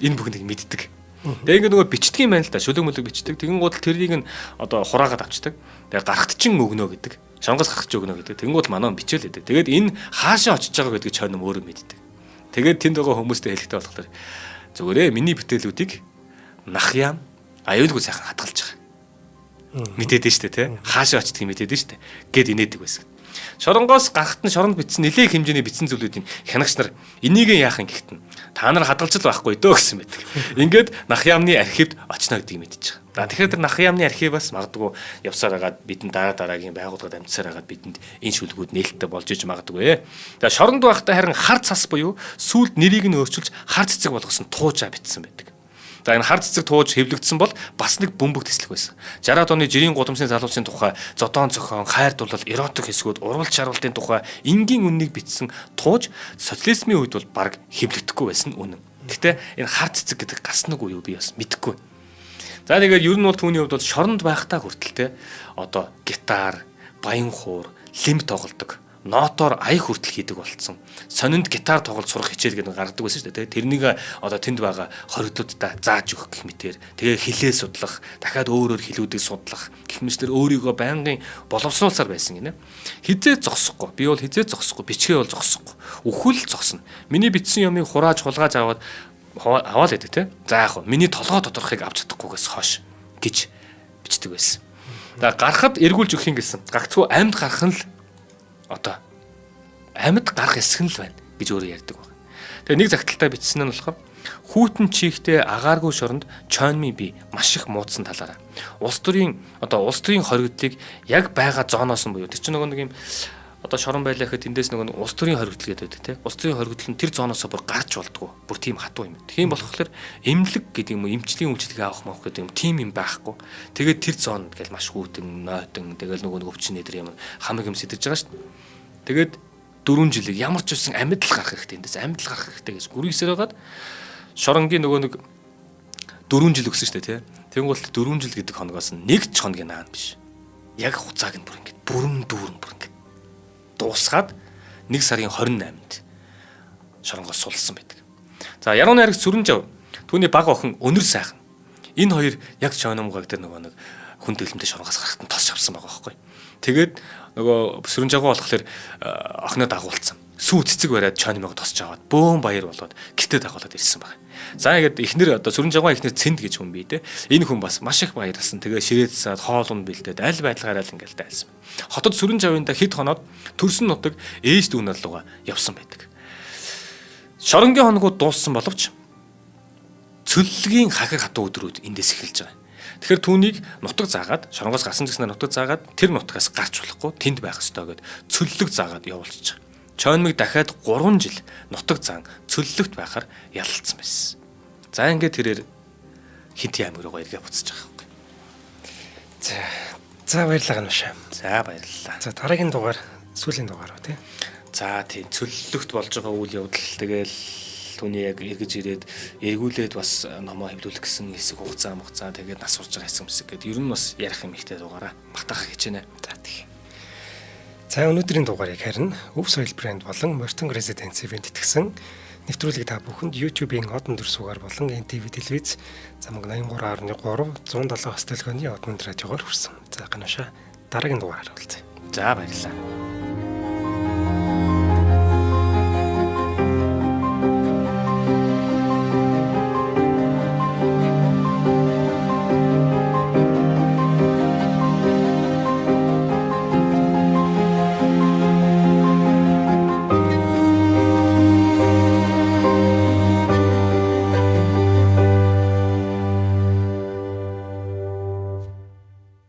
S2: энэ бүхнийг мэддэг. Тэгээ ингээд нөгөө бичдэг юм байна л да. Шүлэг мүлэг бичдэг. Тэгэн гол тэрийг нь одоо хураагаад авчдаг. Тэгээ гарахт чин өгнө гэдэг. Шонгоос гарах ч өгнө гэдэг. Тэгэн гол манай хүн бичээл гэдэг. Тэгээд энэ хаашаа очиж байгаа гэдгийг чойном өөрөө мэддэг. Тэгээд тэнд байгаа хүмүүстэй хэлэхдээ болохоор зүгээрээ миний бүтээлүүдийг нах яам аюулгүй сайхан хадгалж байгаа. Мэдээд нь штэ тий. Хаашаа очдгийг мэдээд нь штэ. Гэд инээдэг байсан. Шоронгоос гарахт нь шоронд бичсэн нэлээх хэмжээний бичсэн зүйлүүдийн хянагч нар энийг яах юм гэхэд нь та нар хадгалж л байхгүй дөө гэсэн байдаг. Ингээд нах яамны архивд очно гэдгийг мэдчихэж байгаа. Тэгэхээр тэр нах яамны архиваас магадгүй явсаар хагаад бидэнд дараа дараагийн байгууллагад амжсаар хагаад бидэнд энэ шүлгүүд нээлттэй болж иж магадгүй. За шоронд байхдаа харин хар цас буюу сүүлд нэрийг нь өөрчилж хар цэцэг болгосон туужаа бичсэн байдаг. За энэ хар цэцэг тууж хэвлэгдсэн бол бас нэг бөмбөг тэслэг байсан. 60-аад оны жирийн гудамжны залуусын тухай зодоон зохион, хайр дурлал, эротик хэсгүүд, уруулж шаруултын тухай энгийн үннийг бичсэн тууж социализмын үед бол баг хэвлэгдэхгүй байсан үнэн. Гэхдээ энэ хар цэцэг гэдэг гарсан уу юу би бас мэдэхгүй. За тэгээд ер нь бол түүний хувьд бол шоронд байхдаа хүртэл те одоо гитар, баян хуур, лимб тоглодог. Нотоор ая хүртэл хийдэг болцсон. Сонинд гитар тоглож сурах хичээл гэдэг гаргадаг байсан шүү дээ. Тэрнийг одоо тэнд байгаа хоригдлуудаа зааж өгөх гэх мэтэр. Тэгээ хилээ судлах, дахиад өөр өөр хилүүдийг судлах гэх мэтэр өөрийгөө байнгын боловсруулсаар байсан гинэ. Хизээ зогсохгүй. Би бол хизээ зогсохгүй. Бичгээ бол зогсохгүй. Үхэл зогсно. Миний бичсэн юмыг хурааж хулгааж аваад аваад байдаг те. За яах вэ? Миний толгой доторхыг авч чадахгүйгээс хойш гэж бичдэг байсан. За гарахад эргүүлж өгөх юм гэсэн. Гагцхүү амьд гарах нь л одоо амьд гарах хэсэг нь л байна гэж өөрөө ярьдаг байна. Тэгээ нэг загталтай бичсэн нь болохоор хүүтэн чийгтэй агааргүй шоронд чойнмын би маш их муудсан талаараа. Улс төрийн одоо улс төрийн хоригдлыг яг байгаа зооноос нь буюу тэр чинь нөгөө нэг юм одоо шорон байлаа гэхэд тэндээс нөгөө улс төрийн хоригдол гэдэг байдаг тийм. Улс төрийн хоригдол нь тэр зооноосоо бүр гарч болдгоо. Бүр тийм хатуу юм. Тийм болохоор эмнэлэг гэдэг юм уу, эмчлийн үйлчилгээ авах мавах гэдэг юм тийм юм байхгүй. Тэгээд тэр зоонд гэл маш хүүтэн, нойтон, тэгэл нөгөө нэг өвчин эдэр юм хамаг юм сэтэрж байгаа шүү дээ. Тэгээд 4 жилиг ямар ч үсэн амьд л гарах хэрэгтэй эндээс амьд л гарах хэрэгтэй гэж гүрийсээр байгаад шоронгийн нөгөө нэг 4 жил өгсөн шүү дээ тийм. Тэнгуул 4 жил гэдэг хоногоос нэг ч хоногийн наан биш. Яг хугацааг нь бүр ингэж бүрэн дүүрэн бүр ингэж дуусгаад 1 сарын 28-нд шоронгоос сулсан байдаг. За Яруу найрагч Сүрэнжав түүний баг охин Өнөр сайхан. Энэ хоёр яг Чойномгойг тэр нөгөө нэг хүн төлөмтэй шоронгоос гарахад нь тос авсан байгаа байхгүй. Тэгээд нөгөө Сүрэнжавгаа болохоор охиноо дагуулсан. Сүү цэцэг бариад Чойномгойг тосч аваад бөөн баяр болоод гэртээ дагуулад ирсэн байгаа. За ингээд эхнэр одоо Сүрэнжавгаа эхнэр Цэнд гэж хүн бий те. Энэ хүн бас маш их баярлсан. Тэгээ ширээдсаад хоол унд бэлдээд аль байдлаараа л ингээд дайлсан. Хотод Сүрэнжавында хэд хоноод төрсөн нутаг ээж дүүнэр руугаа явсан байдаг. Шоронгийн хоногуд дууссан боловч цөллөгийн хахир хатуу өдрүүд эндээс эхэлж байгаа. Тэгэхээр түүнийг нутаг заагаад шоронгоос гарсан гэснээр нутаг заагаад тэр нутгаас гарч болохгүй тэнд байх ёстой гэд цөллөг заагаад явуулчих. Чойнмыг дахиад 3 жил нутаг заан цөллөгт байхаар ялалцсан байсан. За ингээд тэрээр Хинти аймаг руугаа эргээ буцаж байгаа юм.
S1: За баярлалаа Ганаш.
S2: За баярлалаа.
S1: За дараагийн дугаар сүүлийн дугаар уу тий?
S2: За тийм цөллөгт болж байгаа үйл явдал тэгэл түүний яг эргэж ирээд эргүүлээд бас номоо хэвлүүлэх гэсэн хэсэг хугацаа тэгээд нас урж байгаа хэсэг мэсэг гэдэг ер нь бас ярих юм ихтэй дугаараа багтаах хичээнэ.
S1: За тийм. За өнөөдрийн дугаарыг харин Өв соёл брэнд болон Мортон Residence event итгэсэн нэвтрүүлгийг та бүхэнд YouTube-ийн одон дүр сугаар болон NTV телевиз замаг 83.3 107 хостелгооны одон радиогоор хүрсэн. За Ганашаа дараагийн дугаараар уулзъя.
S2: За баярлалаа.